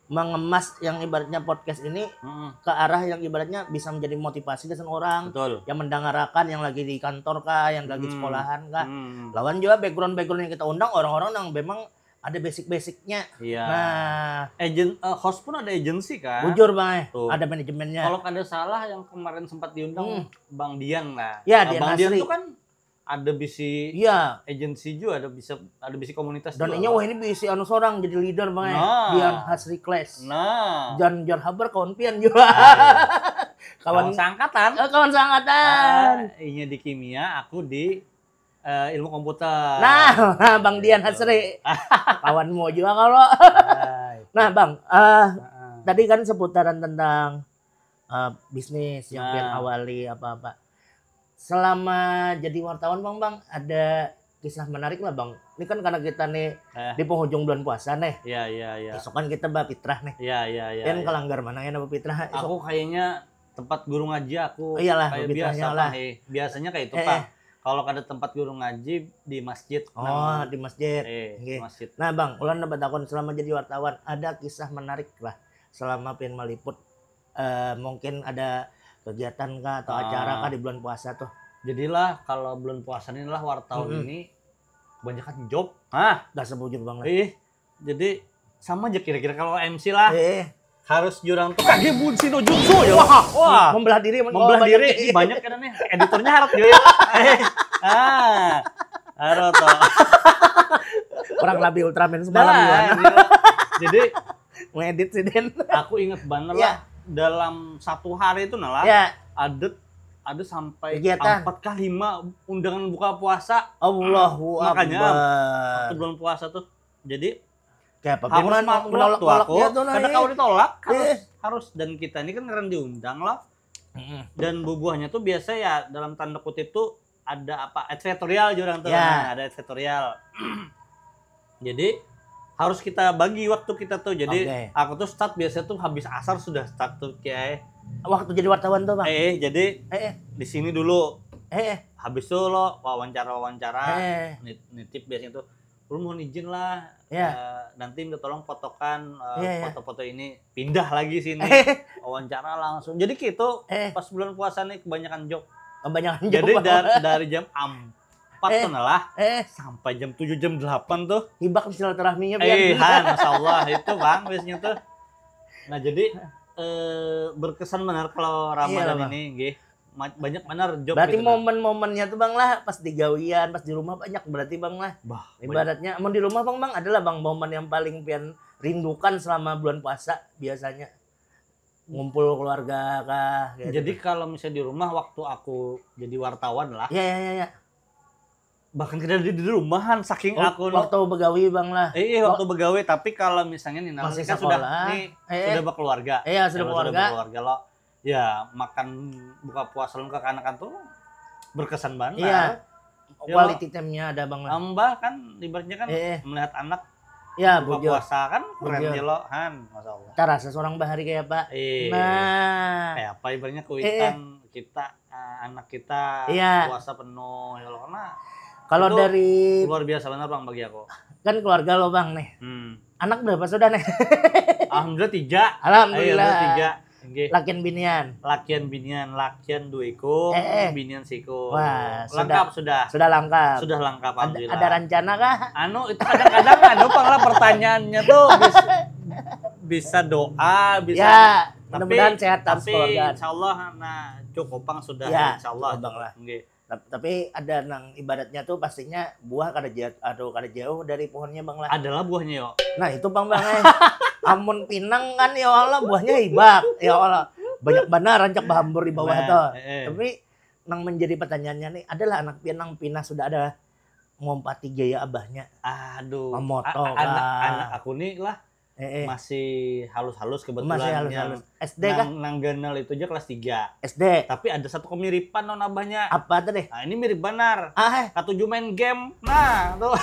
mengemas yang ibaratnya podcast ini Heeh. ke arah yang ibaratnya bisa menjadi motivasi ke orang Betul. yang mendangarakan yang lagi di kantor kah, yang lagi Hmm. sekolahan kah. Hmm. Lawan juga background-background yang kita undang orang-orang yang memang ada basic-basicnya. Iya. Nah, Agent, eh, host pun ada agensi kan? Bujur bang, eh, Tuh. Ada manajemennya. Kalau kada salah yang kemarin sempat diundang Hmm. Bang Dian lah. Ya, Nah, Dian Bang Dian Hasri. Itu kan ada bisi Iya, agensi juga, ada bisa ada bisi komunitas dan juga. Ini wah ini bisi anu seorang jadi leader bang, eh. Nah. Dian Hasri Class. Nah. Jan Jar Haber kawan pian juga. Kawan kawan seangkatan. Eh, kawan seangkatan. Ah, inya di kimia, aku di eh, ilmu komputer. Nah, Bang Dian Gitu. Hasri. Kawanmu juga kalau. Hai. Nah, Bang, eh Heeh. tadi kan seputaran tentang eh, bisnis yang pian Nah. Awali apa-apa. Selama jadi wartawan, Bang, Bang, ada kisah menarik lah, Bang. Ini kan karena kita nih Eh. Di penghujung bulan puasa nih. Iya, iya, iya. Esok kan kita bapitrah nih. Iya, iya, iya. Pian Iya. Kelanggar mana ya bapitrah? Esok. Aku kayaknya tempat guru ngaji aku Iyalah, kayak bapitrahnya biasa lah. Pak. Eh, biasanya kayak itu Eh, Pak. eh. Kalau kada tempat guru ngaji di masjid. Oh, Nang- di masjid. Eh, Nggih. Masjid. Nah, Bang, ulun dapat takon selama jadi wartawan, ada kisah menarik lah selama pian meliput, eh, mungkin ada kegiatan kah atau Ah. acara kah di bulan puasa tuh? Jadilah kalau bulan puasa ini lah wartawan Mm-mm. ini kebanyakan job. Hah? Dasar bujur banget. Ih, jadi sama aja kira-kira kalau M C lah Eh, harus jurang tuh kage bunsi no jutsu ya. Wah, Wah. Membelah diri, Membelah diri ini banyak kan nih. Editornya harap juga. Eh, ah. Harap toh. Kurang lebih Ultraman semalam Nah, gimana? Iya. Jadi Ngedit sih Den. Aku inget banget Ya. Lah dalam satu hari itu nah lah Ya. Ada ada sampai Kegiatan. empat kah lima undangan buka puasa. Allahu Makanya, Akbar. Waktu bulan puasa tuh. Jadi Kayak apa? Harus Gimana ma- waktu menolak-nolaknya aku, tuh, nah, karena eh. Kalau ditolak harus Eh. harus dan kita ini kan ngaran diundang lah. Mm-mm. Dan bubuhannya tuh biasanya ya dalam tanda kutip tuh ada apa, advertorial jurang tuh. Ya. Nah, ada advertorial. Jadi harus kita bagi waktu kita tuh. Jadi Oke. Aku tuh start biasanya tuh habis asar sudah start tuh, kiai. Waktu jadi wartawan tuh, Bang. Eh jadi Eh, eh, di sini dulu, eh, eh. Habis tuh lo wawancara-wawancara, Eh. nit- nitip biasanya tuh, lu mohon izin lah, Ya. eh, nanti minta tolong fotokan eh, Iya, iya. Foto-foto ini, pindah lagi sini, wawancara langsung. Jadi gitu, Eh. Pas bulan puasa nih kebanyakan job. Kebanyakan Jadi job. dari, dari jam empat Eh. tuh lah Eh, sampai jam tujuh, jam delapan tuh. Hibak silaturahminya, Eh, Bang. han, masya Allah itu, Bang, biasanya tuh. Nah, jadi eh, berkesan benar kalau Ramadan Bang. Ini, nggih. Ma- Banyak benar job Berarti gitu, nah. Momen-momennya tuh, Bang, lah, pas di gawian, pas di rumah banyak berarti, Bang, lah. Bah, banyak. Ibaratnya, amun di rumah, Bang, Bang, adalah, Bang, momen yang paling pian rindukan selama bulan puasa biasanya. Ngumpul keluarga kah, kayak Jadi gitu. Kalau misalnya di rumah, waktu aku jadi wartawan lah, Ya, ya, ya, ya. Bahkan kita di, di rumahan, saking Oh, aku no- waktu begawi, Bang, lah. Eh, iya, waktu begawi, tapi kalau misalnya nih, nah, Masih kan sudah sekolah. nih, Eh, sudah berkeluarga. Iya, sudah Kalau berkeluarga. Berkeluarga lo, ya makan buka puasa lo kekanakan tuh berkesan banget. Iya. Ya, Quality time-nya ada, Bang, lah. Tambah kan ibaratnya kan Eh, eh. Melihat anak Ya, buka bujur. Puasa kan keren Bujur. Ya lo, han, masya Allah. Cara seseorang bahari kayak apa? Eh, Nah, Kayak apa ibaratnya kuitan kita, eh, anak kita Iya. Puasa penuh ya lo, karena kalau itu dari luar biasa benar, Bang, bagi aku. Kan keluarga lo, Bang, nih. Hmm. Anak berapa sudah nih? Alhamdulillah tiga. Alhamdulillah. Ayo, tiga. Nggih. Lakian binian. Lakian binian, lakian dua ikung, Eh, eh. Binian siku. Wah, Lengkap sudah. Sudah lengkap. Sudah lengkap, Ada, alhamdulillah. Ada rencana kah? Anu, itu kadang-kadang anu, Bang, lah, pertanyaannya tuh bisa, bisa doa, bisa. Ya, Tapi- mudah-mudahan sehat, Tapi keluarga. Insya Allah, nah, cukup, Bang, sudah, Ya, insya Allah. cukup, Bang, lah. Nggih. Tap- Tapi ada nang ibaratnya tuh pastinya buah kada jauh, aduh, kada jauh dari pohonnya, Bang, lah. Adalah buahnya yo. Nah, itu, Bang, Bang, eh. Amun pinang kan, ya Allah, buahnya hibak. Ya Allah, banyak banar rancak bahambur di bawah Nah, tuh. Eh, eh. Tapi nang menjadi pertanyaannya nih, adalah anak pian nang pinah sudah ada ngompati gaya abahnya? Aduh. Memoto A- anak, kah? Anak aku nih lah Eh, eh. Masih halus-halus kebetulan. Masih Yang halus-halus. S D kah? Nang, nang ganal itu aja kelas tiga. S D. Tapi ada satu kemiripan non abahnya. Apa tuh deh? Nah, ini mirip banar. Ah, eh. Katuju main game. Nah, tuh.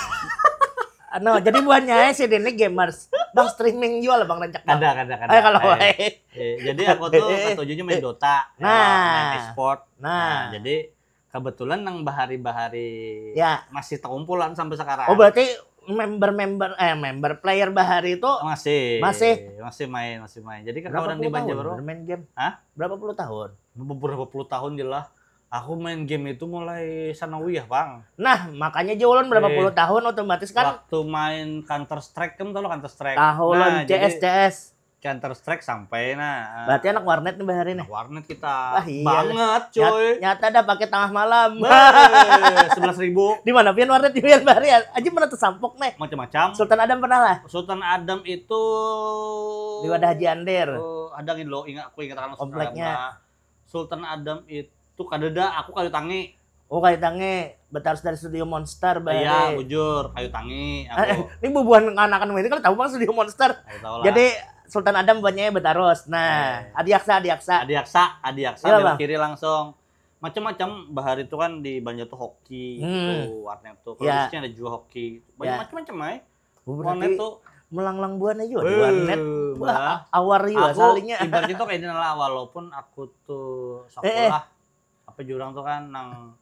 Anu, jadi buahnya eh, si Dini gamers. Bang, streaming juga lah, Bang, rancak, Bang. Kada, kada, kada. Eh, kalau Eh, eh. eh, jadi aku tuh katujunya main Dota, Nah. main e-sport. Nah. Jadi kebetulan nang bahari-bahari Ya. Masih terkumpulan sampai sekarang. Oh, berarti member-member eh member player bahari itu Masih. Masih? Masih main, masih main. Jadi berapa kakawanan di puluh tahun Banjarbaru. Bermain game? Hah? Berapa puluh tahun? Beberapa puluh tahun jelas. Aku main game itu mulai sanawiyah, Bang. Nah, makanya jauh berapa Eh. puluh tahun otomatis kan Waktu main Counter Strike, kamu tahu Counter Strike? Tahu Nah, lah, jadi C S C S. Counter Strike sampai, nah. Berarti anak warnet nih bahari nih. Warnet kita. Wah, iya. Banget, Nyat- coy. Nyata dah pakai tengah malam. Sebelas ribu. Di mana pian warnet di pian bahari aja pernah tersampok nih. Macam-macam. Sultan Adam pernah lah. Sultan Adam itu Di wadah Haji Andir. Oh, ada gini loh, ingat aku ingat akan Sultan Kompleknya. Adam. Sultan Adam itu kadada, aku Kayu Tangi. Oh, Kayu Tangi, betarus dari Studio Monster, Iya, Bang. Bujur, Kayu Tangi Eh, aku. Ini bubuhan anak-anak ini kan tahu, Bang, Studio Monster. Aku tahu lah. Jadi Sultan Adam buatnya betarus. Nah, Eh. Adiaksa, Adiaksa. Adiaksa, Adiaksa Iya, belok Bang. Kiri langsung. Macam-macam, bahari itu kan di Banjar tuh hoki Hmm. gitu, warnet tuh. Kalau Ya. di sini ada juga hoki. Banyak Ya. Macam-macam, ay. Oh, Warnet berarti tuh. Melanglang buana juga di Eh, warnet. Mbah. Wah, awar juga Aku salinya. Ibaratnya tuh kayak ini lah, walaupun aku tuh Eh, eh. Sekolah apa jurang tuh kan nang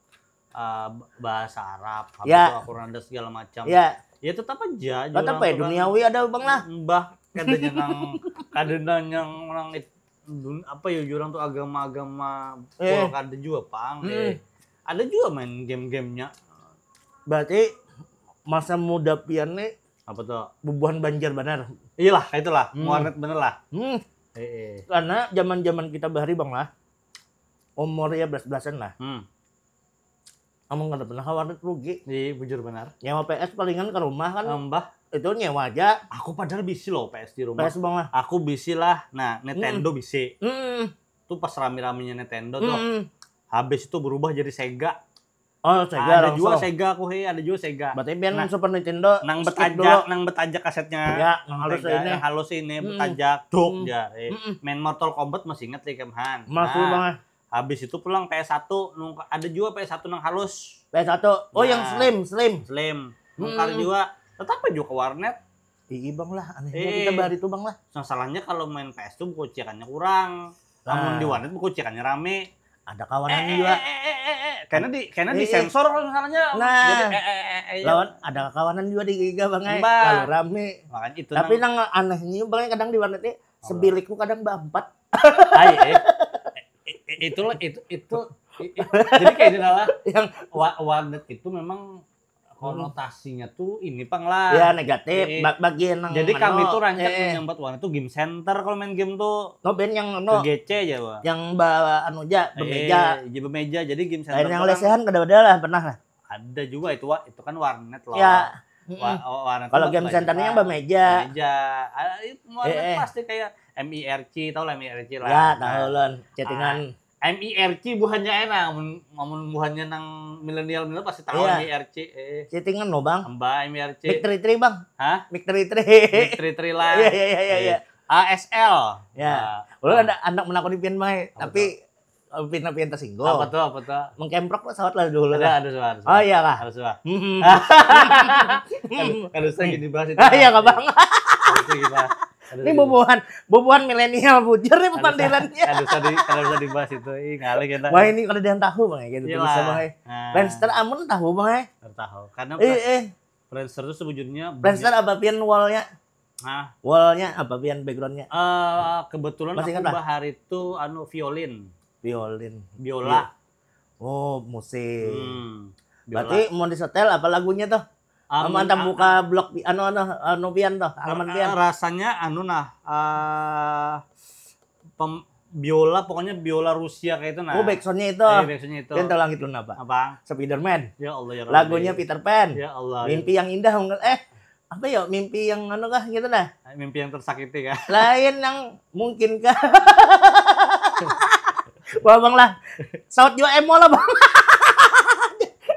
uh, bahasa Arab, habis Ya. Itu aku rada segala macam. Ya, Ya tetap aja tetap jurang ya tuh kan duniawi ada, Bang, lah. Mbah, kadanya nang kadanya nang orang it- dun- apa ya jurang tuh agama-agama Eh. pol kada juga, Pang. Hmm. Eh. Ada juga main game-gamenya. Berarti masa muda pian nih Apa tuh? bubuhan Banjar benar. Iyalah, itulah, Hmm. warnet bener lah. Hmm, Eh, eh. Karena zaman-zaman kita bahari, Bang, lah. Umurnya belas-belasan lah. Hmm. Amun kada pernah ke warnet rugi. Iya, bujur benar. Nyawa P S palingan ke rumah kan. Mbah, Itu nyewa aja. Aku padahal bisi loh P S di rumah. P S, Bang, lah. Aku bisi lah. Nah, Nintendo bisi. Hmm. Tuh pas rame-ramenya Nintendo tuh. Hmm. Habis itu berubah jadi Sega. Oh, Sega ada langsung. Juga Sega aku, hei, ada juga Sega. Berarti biar Nah, Super Nintendo Nang skip betajak, dulu. Nang betajak kasetnya. Ya, nang Halus Sega ini. Halus ini, Hmm. betajak, duk Hmm. ya. Eh. Mm-mm. Main Mortal Kombat masih inget lagi kemahan. Masih Nah, banget. Habis itu pulang P S satu, nung ada juga P S satu nang halus. P S satu. Oh, yang Nah. slim, slim. Slim. Nukar Hmm. Juga. Tetap aja ke warnet. Ih, bang lah, anehnya Eh. kita bahari itu bang lah. Masalahnya kalau main P S tuh bekucikannya kurang. Lamun Ah. Di warnet bekucikannya rame. Ada kawanan Eh, juga. eh, eh, eh, eh. Karena di karena Eh, eh. disensor kalau misalnya. Nah. Jadi, eh, eh, eh, eh, eh. Lawan ada kawanan juga di giga bang, eh. Mbak. Lalu rame. Makanya itu Tapi nang- nang anehnya bang kadang di warnet nih sebilikku kadang berempat. Hai, eh. Eh, eh, itulah itu itu i- i- jadi kayak ini lah. Yang Wa- warnet itu memang konotasinya tuh ini pang lah. Ya negatif. Eh, Ba- bagian yang Jadi kami anu, tuh rancak eh, menyambat warnet tuh game center kalau main game tuh no band yang ke anu G C aja, Pak. Yang ba anu aja bemeja. Eh, iya, bemeja. Jadi game center Lain yang tuh kan lesehan kada ada lah pernah lah. Ada juga itu, Wak. Itu kan warnet loh. Ya. Wa- wa- warnet Kalau tuh game banyak centernya yang lah. Bemeja. Bemeja. Ah, itu warnet Eh, eh. Pasti kayak M I R C, tau lah M I R C lah. Ya, Nah, tahu lon. Chattingan. M I R C buhannya enak, mun mun buhannya nang milenial milenial pasti tahu Iya. M I R C. Eh, Chattingan no bang. Mbak M I R C. Mik teri teri bang. Hah? Mik teri teri. Mik teri teri lah. Iya iya iya iya. A S L. Ya. Nah, Ulun ada anak menakuni pian bang. Apa Tapi eh, pian pian tersinggung. apa tuh, apa tuh? Mengkemprok pesawat lah dulu Ada, lah. ada suara. Oh iya kah? Ada suara. Hmm. Kalau saya gini bahas itu. Ah iya kah bang? Kalau saya gini bahas. Ada Ini suara. bubuhan, bubuhan milenial bujur nih Ada pandirannya. Ada usah di, ada usah dibahas itu. Ih, ngalih kita. Wah ini kada ada yang tahu bang ya gitu Iya bisa lah. bang ya. Nah, Friendster amun tahu bang ya. Tahu. Karena Eh eh. Friendster tuh sebujurnya Friendster apa pian wallnya? Nah, Wallnya apa pian backgroundnya? eh, kebetulan Masih aku ingat lah? Bahari itu anu violin, Violin. biola. Oh musik. Hmm, biola. Berarti mau disetel apa lagunya tuh? Amun- Amun antam buka blog pi- anu anu anu pian tuh, halaman pian. Rasanya anu nah, eh, pem, biola, pokoknya biola Rusia kayak itu nah. Oh backsoundnya itu. Eh, backsoundnya itu. Pian tahu langit luna apa? Apa? Spiderman. Ya Allah ya Rabbi. Lagunya Peter Pan. Ya Allah. Mimpi yang indah eh apa ya mimpi yang anu kah gitu dah. Mimpi yang tersakiti kah? Lain yang mungkin kah? Wah bang lah. Saut juga emo lah bang.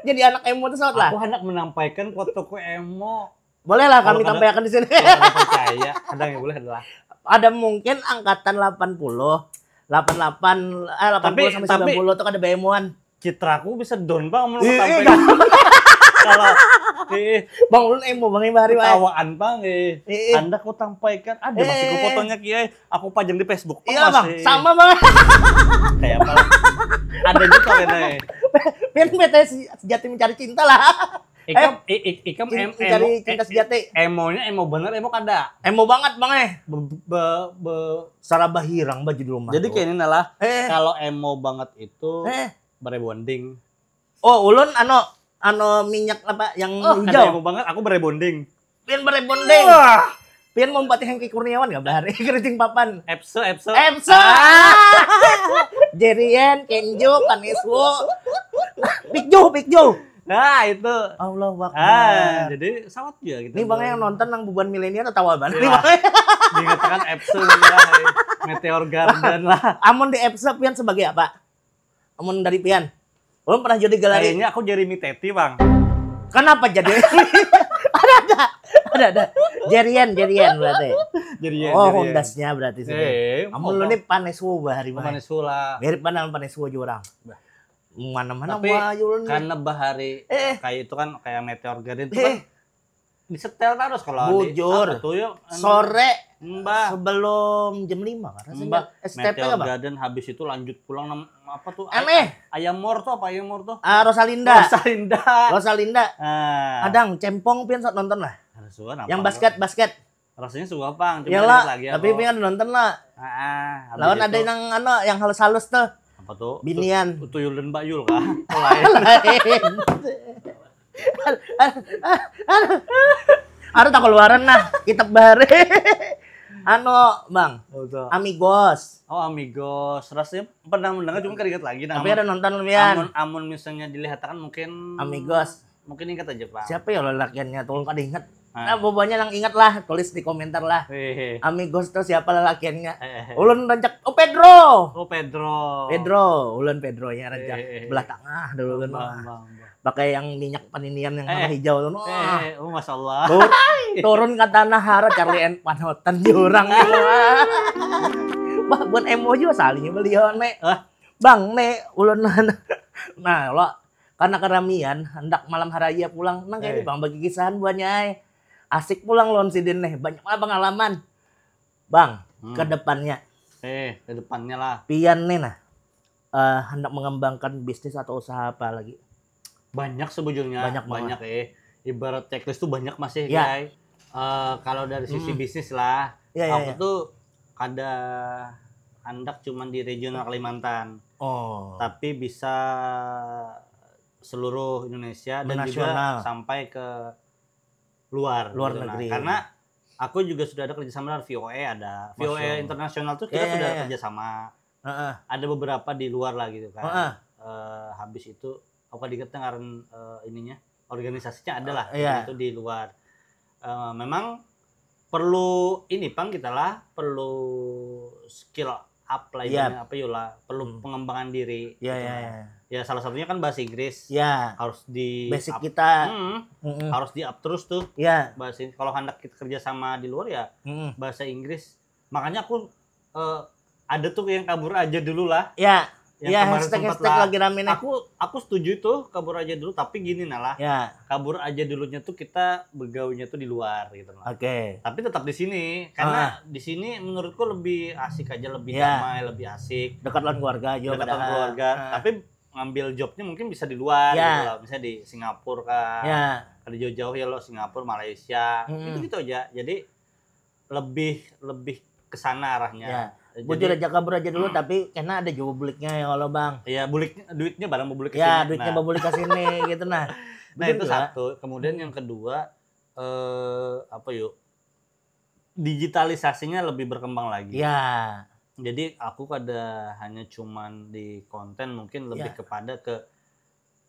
Jadi anak emo tuh saut lah. Aku hendak menampaikan fotoku emo. Boleh lah kami Kalau kada- tampaikan di sini. Kalau kada percaya, ada yang boleh adalah. Ada mungkin angkatan delapan puluh, delapan delapan, eh delapan puluh Tapi- sampai tapi- sembilan puluh tuh kada baemoan. Citraku bisa down bang, mau Ih, tampil. ih, Kalau eh, Bang ulun emo bang ibu hari wae. Tawaan bang, eh. Ih, ih. Anda ku tampaikan, ada masih ku Eh. fotonya kiai. Aku pajang di Facebook. Iya bang, Masih. Sama bang. Kayak apa? Ada juga kan, eh. Pian bete si- sejati mencari cinta lah. Ikam, i- i- ikam Cin- em, mencari emo, cinta eh, sejati. Emonya emo bener, emo kada. Emo banget bang eh. Be, be, be- Sarabah hirang baju di rumah. Jadi Tuh. Kayak ini lah. Eh, Kalau emo banget itu eh. Berebonding. Oh ulun ano ano minyak apa yang Oh, kada hijau? Emo banget, aku berebonding. Pian berebonding. Wah, Pian mau empati Hengki Kurniawan nggak bahari keriting papan? Epso, Epso. Epsa. Jerian, Kenjo, Paniswo. Pikjo, Pikjo. Nah, itu. Allahu Ah, Akbar. Jadi sawat juga gitu. Ini bang yang nonton nang bubuhan milenial atau apa? Ini Iya. bang. Diingatkan Epso gitu lah, eh. Meteor Garden lah. Amun di Epsa pian sebagai apa? Amun dari pian. Ulun pernah jadi galeri. Kayaknya aku Jeremy Teti, Bang. Kenapa jadi? Ada ada. Ada ada. Jerian, Jerian berarti. Jadi ya. Oh, jadi ya. Hondasnya berarti sih. Eh, Amun lu ini Paniswo bahari mah. Paniswo lah. Mirip mana Paniswo jurang. Mana-mana Tapi wah ulun. Karena bahari Eh. Kayak itu kan kayak Meteor Garden itu Eh. Kan disetel terus kalau di- Bujur. Apa tuh yuk? Anu, Sore Mbah. Sebelum jam lima kan rasanya. Mbah, S T P Meteor apa? Garden habis itu lanjut pulang nam- apa tuh? Aneh. Ayam Mor tuh apa Ayam Mor tuh? Ah, Rosalinda. Rosalinda. Rosalinda. Nah, Kadang cempong pian sok nonton lah. Ada suara apa Yang tuh? Basket-basket. Rasanya suka apa? Coba Ya lihat lah, lagi tapi aku. Pian nonton lah. Ah, habis Lawan itu, ada yang anu yang halus-halus tuh. Apa tuh? Binian. Ut- Tuyul dan Mbak Yul kah? Lain. Lain. Aduh tak keluaran nah, kita bare. Anu, Bang, Betul. Amigos. Oh, Amigos. Rasanya pernah mendengar cuma keringat lagi nah. Tapi ada nonton pian. Amun amun misalnya dilihatakan mungkin Amigos. Mungkin ingat aja, Pak. Siapa ya lelakiannya tuh kada ingat. Nah, pokoknya nang ingat lah, tulis di komentar lah. Amigos tuh siapa lelakiannya? Ulun rancak, oh, Pedro. Oh, Pedro. Pedro, ulun Pedronya rancak belah tengah dulu kan. Pakai yang minyak paninian yang warna hijau tuh. Wah. Eh, oh, Masya Allah. Turun ke tanah hara Charlie and Panotan jurang. Wah, buat M O juga salingnya beliau nek. Bang, nek ulun nah lo karena keramian hendak malam haraya pulang nang kayak bang bagi kisahan buahnya ay. Asik pulang lon sidin nih, banyak lah pengalaman. Bang, hmm. Ke depannya. Eh, ke depannya lah. Pian nih nah, uh, hendak mengembangkan bisnis atau usaha apa lagi? Banyak sebujurnya, banyak, banyak eh. Ibarat checklist tuh banyak masih ya. Uh, kalau dari sisi hmm. Bisnis lah, ya, ya, aku ya. Tuh kada hendak cuman di regional Kalimantan. Oh. Tapi bisa seluruh Indonesia dan juga sampai ke luar luar gitu negeri. Nah. Karena aku juga sudah ada kerjasama dengan V O A ada. V O A internasional tuh kita ya, sudah ya, ya. Kerjasama. Uh-uh. Ada beberapa di luar lah gitu kan. Uh-uh. Uh, habis itu apa dikatakan uh, eh, ininya organisasinya ada lah uh, iya. Itu di luar. Uh, memang perlu ini pang kita lah perlu skill up lah yeah. Apa yola perlu hmm. Pengembangan diri yeah, gitu yeah, yeah. Ya salah satunya kan bahasa Inggris yeah. Harus di basic up, kita hmm, mm-mm. Harus di up terus tuh yeah. Bahasa kalau hendak kita kerja sama di luar ya mm-mm. Bahasa Inggris makanya aku uh, ada tuh yang kabur aja dulu lah ya yeah. Yang ya, kemarin hashtag, sempat hashtag lah. Lagi rame nih. Aku aku setuju tuh kabur aja dulu tapi gini nah lah. Ya. Kabur aja dulunya tuh kita begawinya tuh di luar gitu lah. Oke. Okay. Tapi tetap di sini karena ah. Di sini menurutku lebih asik aja lebih ya. Damai lebih asik. Dekat dengan keluarga juga. Dekat dengan keluarga. Ah. Tapi ngambil jobnya mungkin bisa di luar ya. Gitu lah. Misalnya di Singapura kah. Ya. Ada jauh-jauh ya lo Singapura, Malaysia, hmm. Itu gitu aja. Jadi lebih lebih ke sana arahnya. Ya. Jadi, bujur aja kabur aja dulu hmm. Tapi kena ada juga buliknya ya kalau bang. Iya bulik duitnya barang bulik ya duitnya nah. Bulik ke sini gitu nah. Nah itu juga. Satu. Kemudian hmm. Yang kedua eh, apa yuk digitalisasinya lebih berkembang lagi. Ya. Jadi aku kada hanya cuman di konten mungkin lebih ya. Kepada ke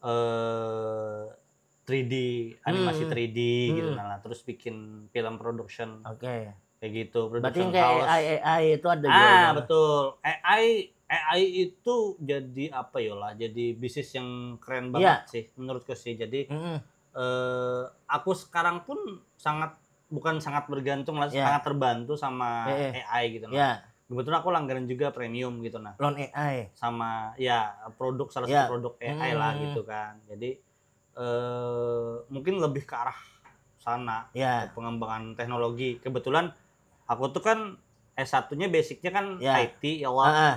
eh, three D animasi hmm. Three D hmm. Gitu nah terus bikin film production oke okay. Kayak gitu production berarti kayak house. A I A I itu ada ah, juga betul A I A I itu jadi apa yolah jadi bisnis yang keren banget yeah. Sih menurutku sih jadi mm -hmm. Eh, aku sekarang pun sangat bukan sangat bergantung lah yeah. Sangat terbantu sama eh, eh. A I gitu nah. Yeah. Kebetulan aku langganan juga premium gitu nah. Loan A I sama ya produk salah yeah. Satu produk A I hmm. Lah gitu kan jadi eh, mungkin lebih ke arah sana ya. Pengembangan teknologi kebetulan aku tuh kan S satunya basicnya kan ya. I T ya Allah uh-uh.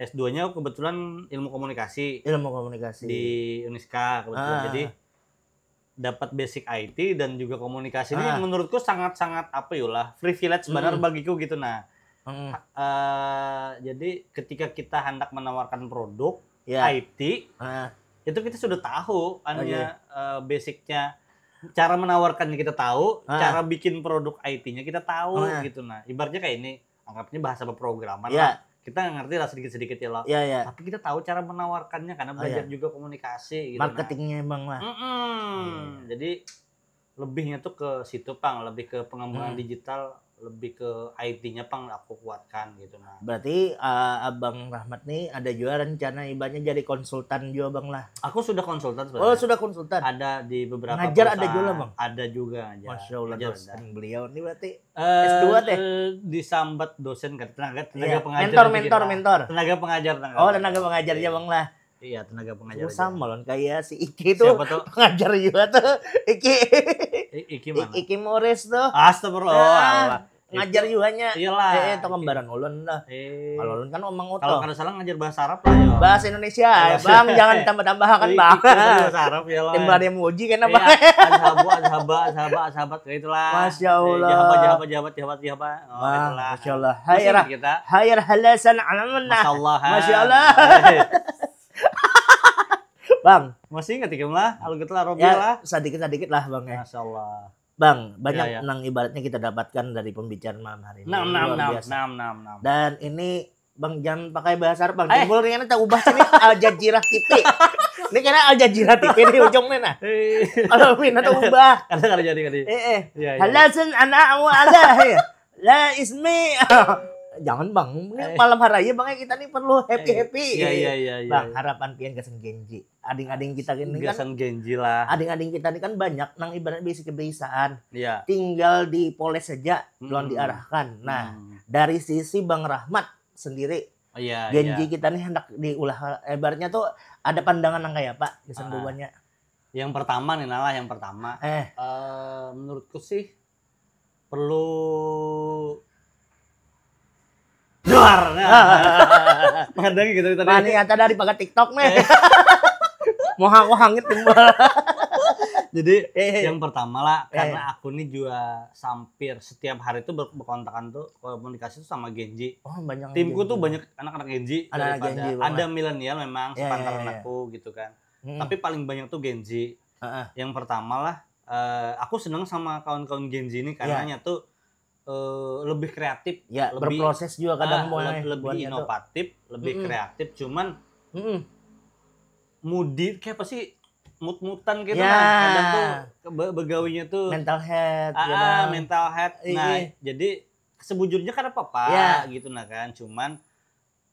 S duanya kebetulan ilmu komunikasi ilmu komunikasi di Uniska kebetulan uh-uh. Jadi dapat basic I T dan juga komunikasi uh-uh. Ini menurutku sangat-sangat apa yolah privilege uh-uh. Benar bagiku gitu nah uh-uh. Uh, jadi ketika kita hendak menawarkan produk ya. I T uh-uh. Itu kita sudah tahu anunya okay. Uh, eh, basicnya cara menawarkannya kita tahu, ah. Cara bikin produk I T-nya kita tahu oh, ya. Gitu nah. Ibaratnya kayak ini, anggapnya bahasa pemrograman ya. Lah. Kita ngerti lah sedikit-sedikit ya lah. Ya, ya. Tapi kita tahu cara menawarkannya karena belajar oh, ya. Juga komunikasi gitu. Marketingnya nah. Emang lah. Mm-mm. Jadi lebihnya tuh ke situ pang, lebih ke pengembangan hmm. Digital lebih ke I T-nya pang aku kuatkan gitu nah. Berarti uh, Abang Rahmat nih ada juga rencana ibaratnya jadi konsultan juga Bang lah. Aku sudah konsultan sebenarnya. Oh, sudah konsultan. Ada di beberapa ngajar perusahaan. Ada juga lah Bang. Ada juga ngajar. Masya Allah ngajar dosen ada. Beliau nih berarti uh, eh, S dua teh. Uh, disambat dosen kan tenaga tenaga iya. Pengajar. Mentor mentor kita. Mentor. Tenaga pengajar tenaga. Oh, tenaga pengajar ya Bang lah. Iya, tenaga pengajar. Susah malah kayak si Iki tuh. Siapa tuh? Pengajar juga tuh. Iki. Iki mana? Iki Morris tuh. Astagfirullah. Ah, ngajar juga nya. Iyalah. Eh, itu kembaran ulun dah. Eh. Kalau ulun kan omong utuh. Kalau kada salah ngajar bahasa Arab lah ya. Bahasa Indonesia, ya, Bang, jangan tambah-tambahkan, Bang. Bahasa Arab ya lah. Timbal dia muji kan apa? Iya, azhabu, azhaba, azhaba, azhabat kayak itulah. Masya Allah. Jahaba, jahaba, jahabat, jahabat, jahaba. Oh, itulah. Masya Allah. Hayar halasan alamanah. Masya Allah. Masya Allah. Bang. Masih ingat ikam lah, algoritma Robi ya, lah. Sedikit-sedikit lah Bang ya. Masya Allah. Bang, banyak ya, ya. Nang ibaratnya kita dapatkan dari pembicaraan malam hari ini. Enam, enam, enam, enam, enam, enam. Dan ini Bang, jangan pakai bahasa Arab, Bang. Eh. Timbul ni, kita ubah sini Al Jazeera T V. Ini kena Al Jazeera T V di ujung nih, nah. Eh. Kalau mina tuh ubah. Kada, kada jadi, kada. Eh, eh. Iya, iya. Halasan anak wa ala, ya. La ismi. Jangan, Bang. Ini eh. Malam hari aja, Bang, kita nih perlu happy-happy. Iya, iya, iya, iya. Bang, harapan pian gasan Gen Z. Ading-ading kita gini kan. Gasan Gen Z lah. Ading-ading kita ini kan banyak nang ibaratnya bisi kebiasaan. Iya. Tinggal dipoles saja, belum hmm. Diarahkan. Nah, hmm. Dari sisi Bang Rahmat sendiri, oh, iya, Gen Z iya. Kita nih hendak diulah, ibaratnya tuh ada pandangan yang kayak apa kesan ah. Bubuhannya. Yang pertama nih, Nalah, yang pertama. Eh. Eh, menurutku sih perlu luar. Nah. Menghadapi gitu tadi. Mani kata dari pakai TikTok nih. Eh. Mau aku hangit timbal. Jadi eh. Yang pertama lah, eh. Karena aku nih juga sampir setiap hari tuh ber- berkontakan tuh komunikasi tuh sama Gen Z. Oh, banyak. Timku tuh banyak anak-anak Gen Z. Anak-anak Gen Z, ada milenial memang ya, sepantaran ya, ya. Aku gitu kan. Hmm. Tapi paling banyak tuh Gen Z. Uh-uh. Yang pertama lah, uh, aku seneng sama kawan-kawan Gen Z nih karena ya. Tuh uh, lebih kreatif, ya, lebih berproses juga kadang ah, mulai lebih inovatif, tuh. Lebih mm-mm. Kreatif, cuman mm-mm. Mudi kayak apa sih mut-mutan gitu ya. Nah, kadang tuh be- begawinya tuh mental health, ah, gitu. Mental health. Nah, iya. Jadi sebujurnya kan apa-apa ya. Gitu nah kan, cuman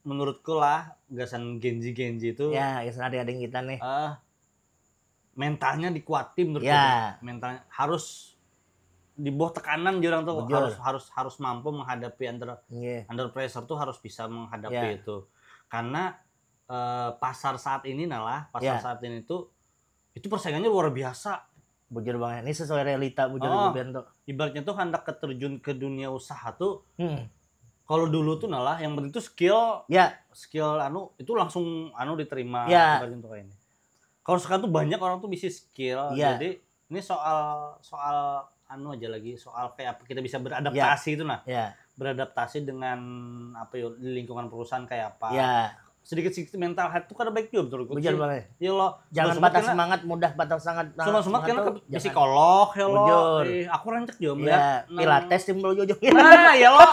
menurutku lah gasan Gen Z Gen Z itu ya gasan adik-adik kita nih uh, mentalnya dikuatin menurutku ya. Mentalnya harus di bawah tekanan orang tuh harus harus harus mampu menghadapi under yeah. Under pressure tuh harus bisa menghadapi yeah. Itu karena uh, pasar saat ini nalah pasar yeah. Saat ini tuh itu persaingannya luar biasa. Bujur banget. Ini sesuai realita bujur oh, tuh. Ibaratnya tuh hendak keterjun ke dunia usaha tuh. Hmm. Kalau dulu tuh nalah yang penting tuh skill, ya. Skill anu itu langsung anu diterima ya. Ibaratnya tuh kayak ini. Kalau sekarang tuh banyak orang tuh bisa skill. Ya. Jadi ini soal soal anu aja lagi soal kayak apa kita bisa beradaptasi ya. Itu nah. Ya. Beradaptasi dengan apa ya lingkungan perusahaan kayak apa. Ya. Sedikit-sedikit mental health tuh kada baik juga menurutku. Bujur banget. Ya lo jangan patah semangat mudah patah semangat. Nah, semangat karena psikolog ya lo. Bujur. Eh, aku rancak juga melihat. Ya, pilates timbul juga. Nah, ya lo.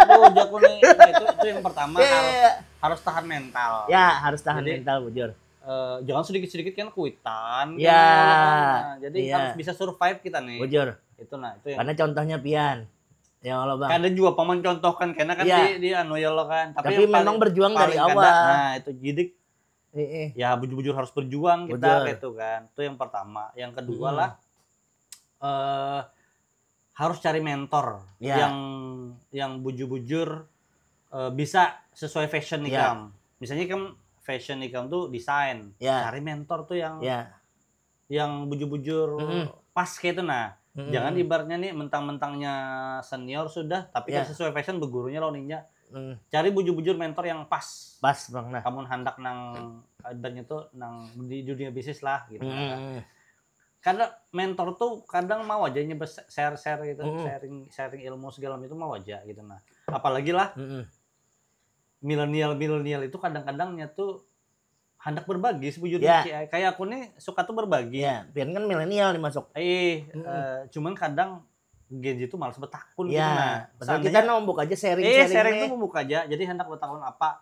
Tuh jago nih. Nah, itu itu yang pertama ya, harus, ya. Harus tahan mental. Ya, harus tahan jadi, mental bujur. Uh, jangan sedikit-sedikit kan kuitan. Ya. Kan, nah, jadi ya. Harus bisa survive kita nih. Bujur. Itu nah, itu yang karena contohnya pian. Ya Allah bang. Kada juga paman contohkan karena kan ya. Di, di anu ya lo kan. Tapi, tapi memang berjuang dari awal. Nah itu jidik. Eh, eh. Ya bujur-bujur harus berjuang kita gitu kan. Itu yang pertama. Yang kedua hmm. Lah eh harus cari mentor ya. Yang yang bujur-bujur eh, bisa sesuai fashion ya. Ikam. Misalnya kan fashion ikam tuh desain. Ya. Cari mentor tuh yang ya. Yang bujur-bujur mm-hmm. Pas kayak itu nah mm-hmm. Jangan ibaratnya nih mentang-mentangnya senior sudah tapi yeah. Kan sesuai fashion begurunya lo ninja mm. Cari bujur-bujur mentor yang pas pas bang nah kamu hendak nang ibaratnya tuh nang di dunia bisnis lah gitu mm-hmm. Kan karena mentor tuh kadang mau aja nyebut share-share gitu mm-hmm. Sharing sharing ilmu segala itu mau aja gitu nah apalagi lah mm-hmm. Milenial milenial itu kadang-kadangnya tuh hendak berbagi sebujurnya yeah. Kayak aku nih suka tuh berbagi. Ya, yeah, pian kan milenial nih masuk. Eh, hmm. Uh, cuman kadang Gen Z itu malas betakun yeah. Gitu nah. Padahal kita nombok aja sharing eh, sharing tuh membuk aja. Jadi hendak betakun apa?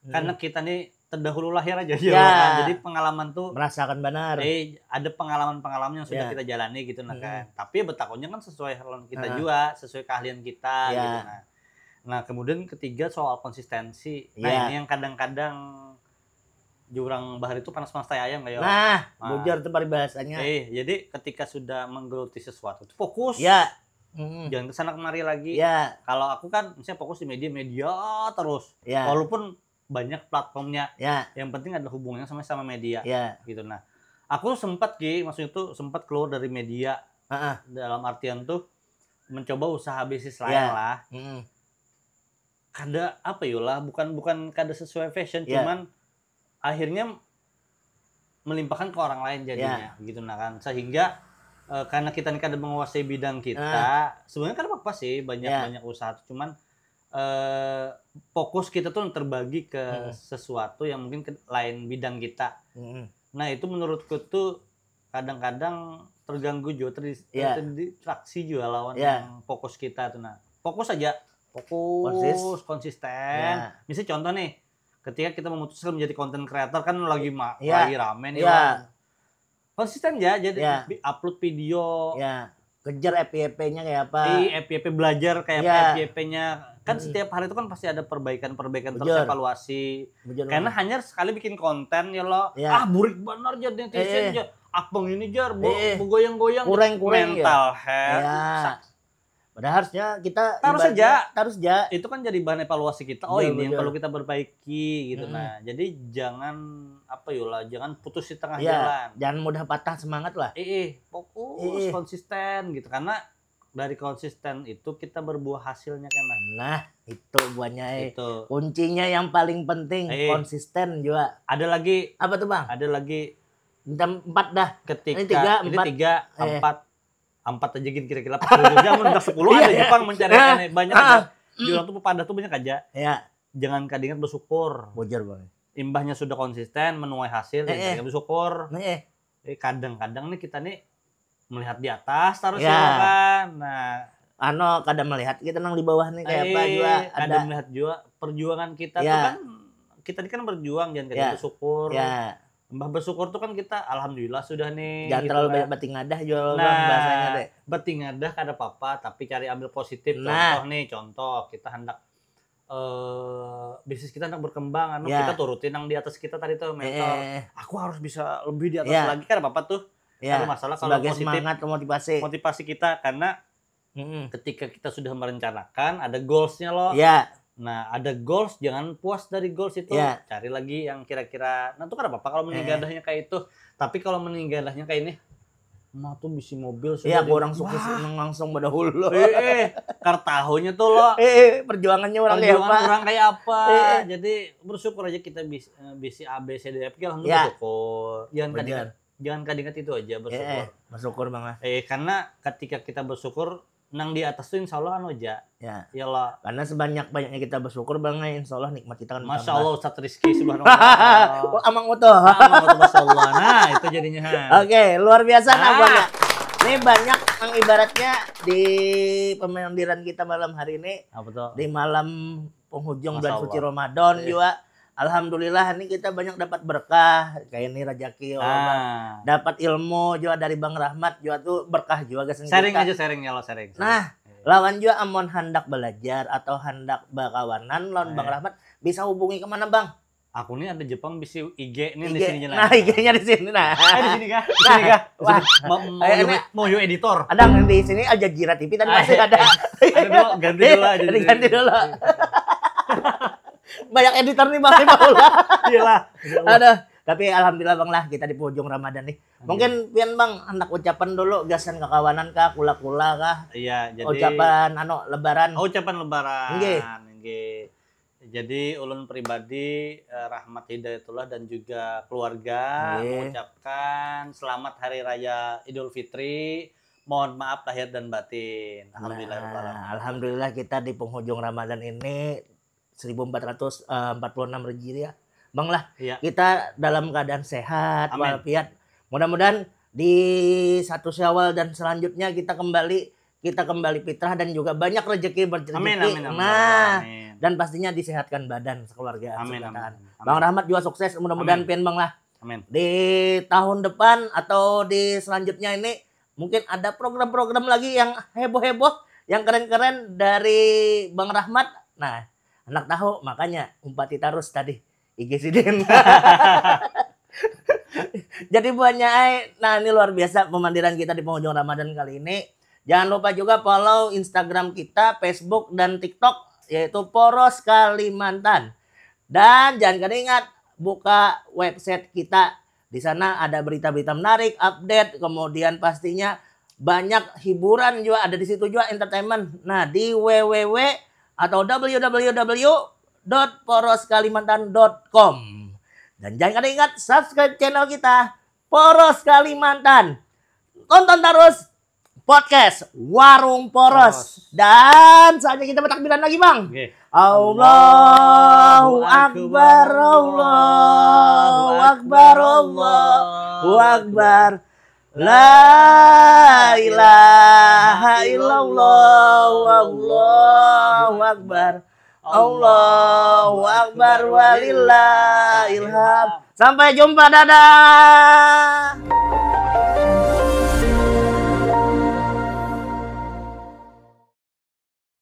Hmm. Karena kita nih terdahulu lahir aja yeah. Kan. Jadi pengalaman tuh merasakan benar. Eh, ada pengalaman-pengalaman yang sudah yeah. Kita jalani gitu nah hmm. Kan. Tapi betakunnya kan sesuai hal kita uh. Juga, sesuai keahlian kita yeah. Gitu nah. Nah, kemudian ketiga soal konsistensi. Nah, yeah. Ini yang kadang-kadang jurang bahar itu panas-panas tai ayam kayak nah, nah. Bujur tuh paribahasanya eh jadi ketika sudah menggeluti sesuatu itu fokus ya hmm. Jangan kesana kemari lagi ya kalau aku kan misalnya fokus di media media terus ya. Walaupun banyak platformnya ya. Yang penting ada hubungannya sama sama media ya. Gitu nah aku sempat ki maksudnya tuh sempat keluar dari media uh-uh. Dalam artian tuh mencoba usaha bisnis lain ya. Lah hmm. Kada apa yolah bukan bukan kada sesuai fashion yeah. Cuman akhirnya melimpahkan ke orang lain jadinya yeah. Gitu nah kan sehingga uh, karena kita ini kada menguasai bidang kita yeah. Sebenarnya kan apa sih banyak yeah. Banyak usaha cuman uh, fokus kita tuh terbagi ke hmm. Sesuatu yang mungkin ke, lain bidang kita hmm. Nah itu menurutku tuh kadang-kadang terganggu juga terdis- yeah. Terdistraksi juga lawan yeah. Yang fokus kita tuh nah fokus aja Fokus, Konsis- konsisten. Ya. Misalnya contoh nih, ketika kita memutuskan menjadi content creator kan lagi ma- Ya. lagi rame nih. Ya. Bang. Konsisten ya, jadi Ya. bi- upload video. Ya, kejar F Y P-nya kayak apa? Di F Y P belajar kayak Ya. F Y P-nya kan Hmm. setiap hari itu kan pasti ada perbaikan-perbaikan terus Bujur. Evaluasi. Bujur. Karena hanya sekali bikin konten ya lo, Ya. ah burik benar jadi netizen Eh. Jar. Apeng ini Jar, bo- Eh. begoyang-goyang Kurang-kurang, ya. mental health. Ya. Sa- Padahal harusnya kita Tarus ibaratnya aja. Tarus aja. Itu kan jadi bahan evaluasi kita. Oh Iya, ini yang betul. Perlu kita perbaiki gitu. Mm-mm. Nah, jadi jangan apa yola, jangan putus di tengah Ya, jalan. Jangan mudah patah semangat lah. Eh, eh, fokus, Eh, eh. Konsisten gitu. Karena dari konsisten itu kita berbuah hasilnya kan. Nah, itu buahnya. Eh. Itu. Kuncinya yang paling penting Eh. Konsisten juga. Ada lagi, Apa tuh, Bang? Ada lagi Minta empat dah. Ketika Ini tiga, ini empat. tiga, Eh. empat, empat aja gini kira-kira pas sepuluh jam udah sepuluh Iya, ada iya. Jepang mencari Ah, aneh. Banyak ah, aja. Di orang tuh padah tuh banyak aja. Ya, Jangan kadingat bersyukur. Bujur, Bang. Imbahnya sudah konsisten menuai hasil, Eh, eh. jangan bersyukur. Nih, eh. Eh, kadang-kadang nih kita nih melihat di atas terus Ya. ya kan. Nah, Ano kada melihat kita nang di bawah nih kayak apa eh, juga kadang ada. Melihat juga perjuangan kita tuh Ya. Kan kita ini kan berjuang, jangan kadang Ya. Bersyukur. Ya, Mbah bersyukur tuh kan kita alhamdulillah sudah nih. Jangan Gitu terlalu kan. Banyak batingadah jual, Nah, Bang, bahasanya deh. Batingadah kada apa-apa, tapi cari ambil positif. Nah. Contoh nih, contoh kita hendak eh bisnis kita hendak berkembang, anu Ya. Kita turutin yang di atas kita tadi tuh mental. Eh, Aku harus bisa lebih di atas Ya. Lagi kan apa-apa tuh. Ya, Ada masalah kalau sebagai positif semangat atau motivasi. Motivasi kita karena Mm-mm. Ketika kita sudah merencanakan ada goalsnya loh. Ya, Nah ada goals jangan puas dari goals itu. Ya. Cari lagi yang kira-kira. Nah itu kan apa-apa kalau Eh. Meninggadahnya kayak itu. Tapi kalau meninggadahnya kayak ini, mah tuh bisi mobil sudah ya dia- kurang sukses Wah. Nang langsung pada hulu. Eh, eh, kartahonya tuh loh. Eh, eh, perjuangannya orang kayak Perjuangan apa? Orang kayak apa? Eh, eh. Jadi bersyukur aja kita bisa bisi A B C D F G alhamdulillah Ya. bersyukur. Jangan Bener. kadingat, jangan kadingat itu aja Eh, bersyukur. eh, bersyukur, Bang, lah. Eh karena ketika kita bersyukur nang di atas tuh insya Allah anu aja. Ya. Ya lah. Karena sebanyak-banyaknya kita bersyukur, Bang, insya Allah nikmat kita akan Masya bertambah. Allah Ustaz Rizky subhanallah. Oh, amang motor. Ah, Masya Allah. Nah, itu jadinya. Ha. Oke, luar biasa nah, Ah. Bang, ya. Ini banyak yang ibaratnya di pemandiran kita malam hari ini, Apa tuh? Di malam penghujung Masya bulan Allah. Suci Ramadan Iya. Juga. Alhamdulillah ini kita banyak dapat berkah kayak ini rezeki Allah, Bang. Ah. Dapat ilmu juga dari Bang Rahmat juga tuh berkah juga gasan Sharing kita. Aja sharing ya lo sharing. Nah, lawan juga amun handak belajar atau handak berkawanan lawan Bang Eh. Rahmat bisa hubungi kemana, Bang? Aku nih ada Jepang bisi I G nih di I G. Sini lah. Nah, I G-nya di sini nah. Eh di sini kah? Di sini kah? Di Wah. Sini. Mau, mau, Eh, you, ini- mau you editor. Ada yang di sini Al Jazeera T V tadi Ah, masih iya. Ada. Ada dulu ganti dulu aja. Diganti dulu. Banyak editor nih, Bang, di bawah. Iyalah. Aduh, tapi alhamdulillah, Bang, lah kita di penghujung Ramadan nih. Mungkin pian, Bang, hendak ucapan dulu gasan kakawanan kah, kula-kula kah? Iya, jadi Ucapan anu lebaran. Oh, ucapan lebaran. Nggih. Nggih. Jadi ulun pribadi eh, Rahmat Hidayatullah dan juga keluarga Nggih. Mengucapkan selamat hari raya Idul Fitri. Mohon maaf lahir dan batin. Alhamdulillah. Nah, alhamdulillah kita di penghujung Ramadan ini seribu empat ratus empat puluh enam Hijriah. Bang lah, Iya. Kita dalam keadaan sehat, Amin. Walafiat. Mudah-mudahan di satu Syawal dan selanjutnya kita kembali kita kembali fitrah dan juga banyak rezeki berrezeki. Amin, amin, amin. Nah, Amin. Dan pastinya disehatkan badan sekeluarga. Amin, Semoga. amin, amin. Bang Rahmat juga sukses, mudah-mudahan Amin. Pian, Bang, lah. Amin. Di tahun depan atau di selanjutnya ini mungkin ada program-program lagi yang heboh-heboh, yang keren-keren dari Bang Rahmat. Nah, anak tahu, makanya umpati terus tadi I G sidin. Jadi buahnya ai, nah ini luar biasa pemandiran kita di penghujung Ramadan kali ini. Jangan lupa juga follow Instagram kita, Facebook, dan TikTok, yaitu Poros Kalimantan. Dan jangan kada ingat, buka website kita. Di sana ada berita-berita menarik, update, kemudian pastinya banyak hiburan juga ada di situ juga, entertainment. Nah, di www atau www.poroskalimantan.com. Dan jangan kada ingat subscribe channel kita Poros Kalimantan. Tonton terus podcast Warung Poros. Poros. Dan saatnya kita bertakbiran lagi, Bang. Oke. Allahu Akbar, Allahu Akbar, Allahu Akbar. La ilaha illallah, Allahu Allahu Akbar. Allahu Akbar walillahil hamd. Sampai jumpa, dadah.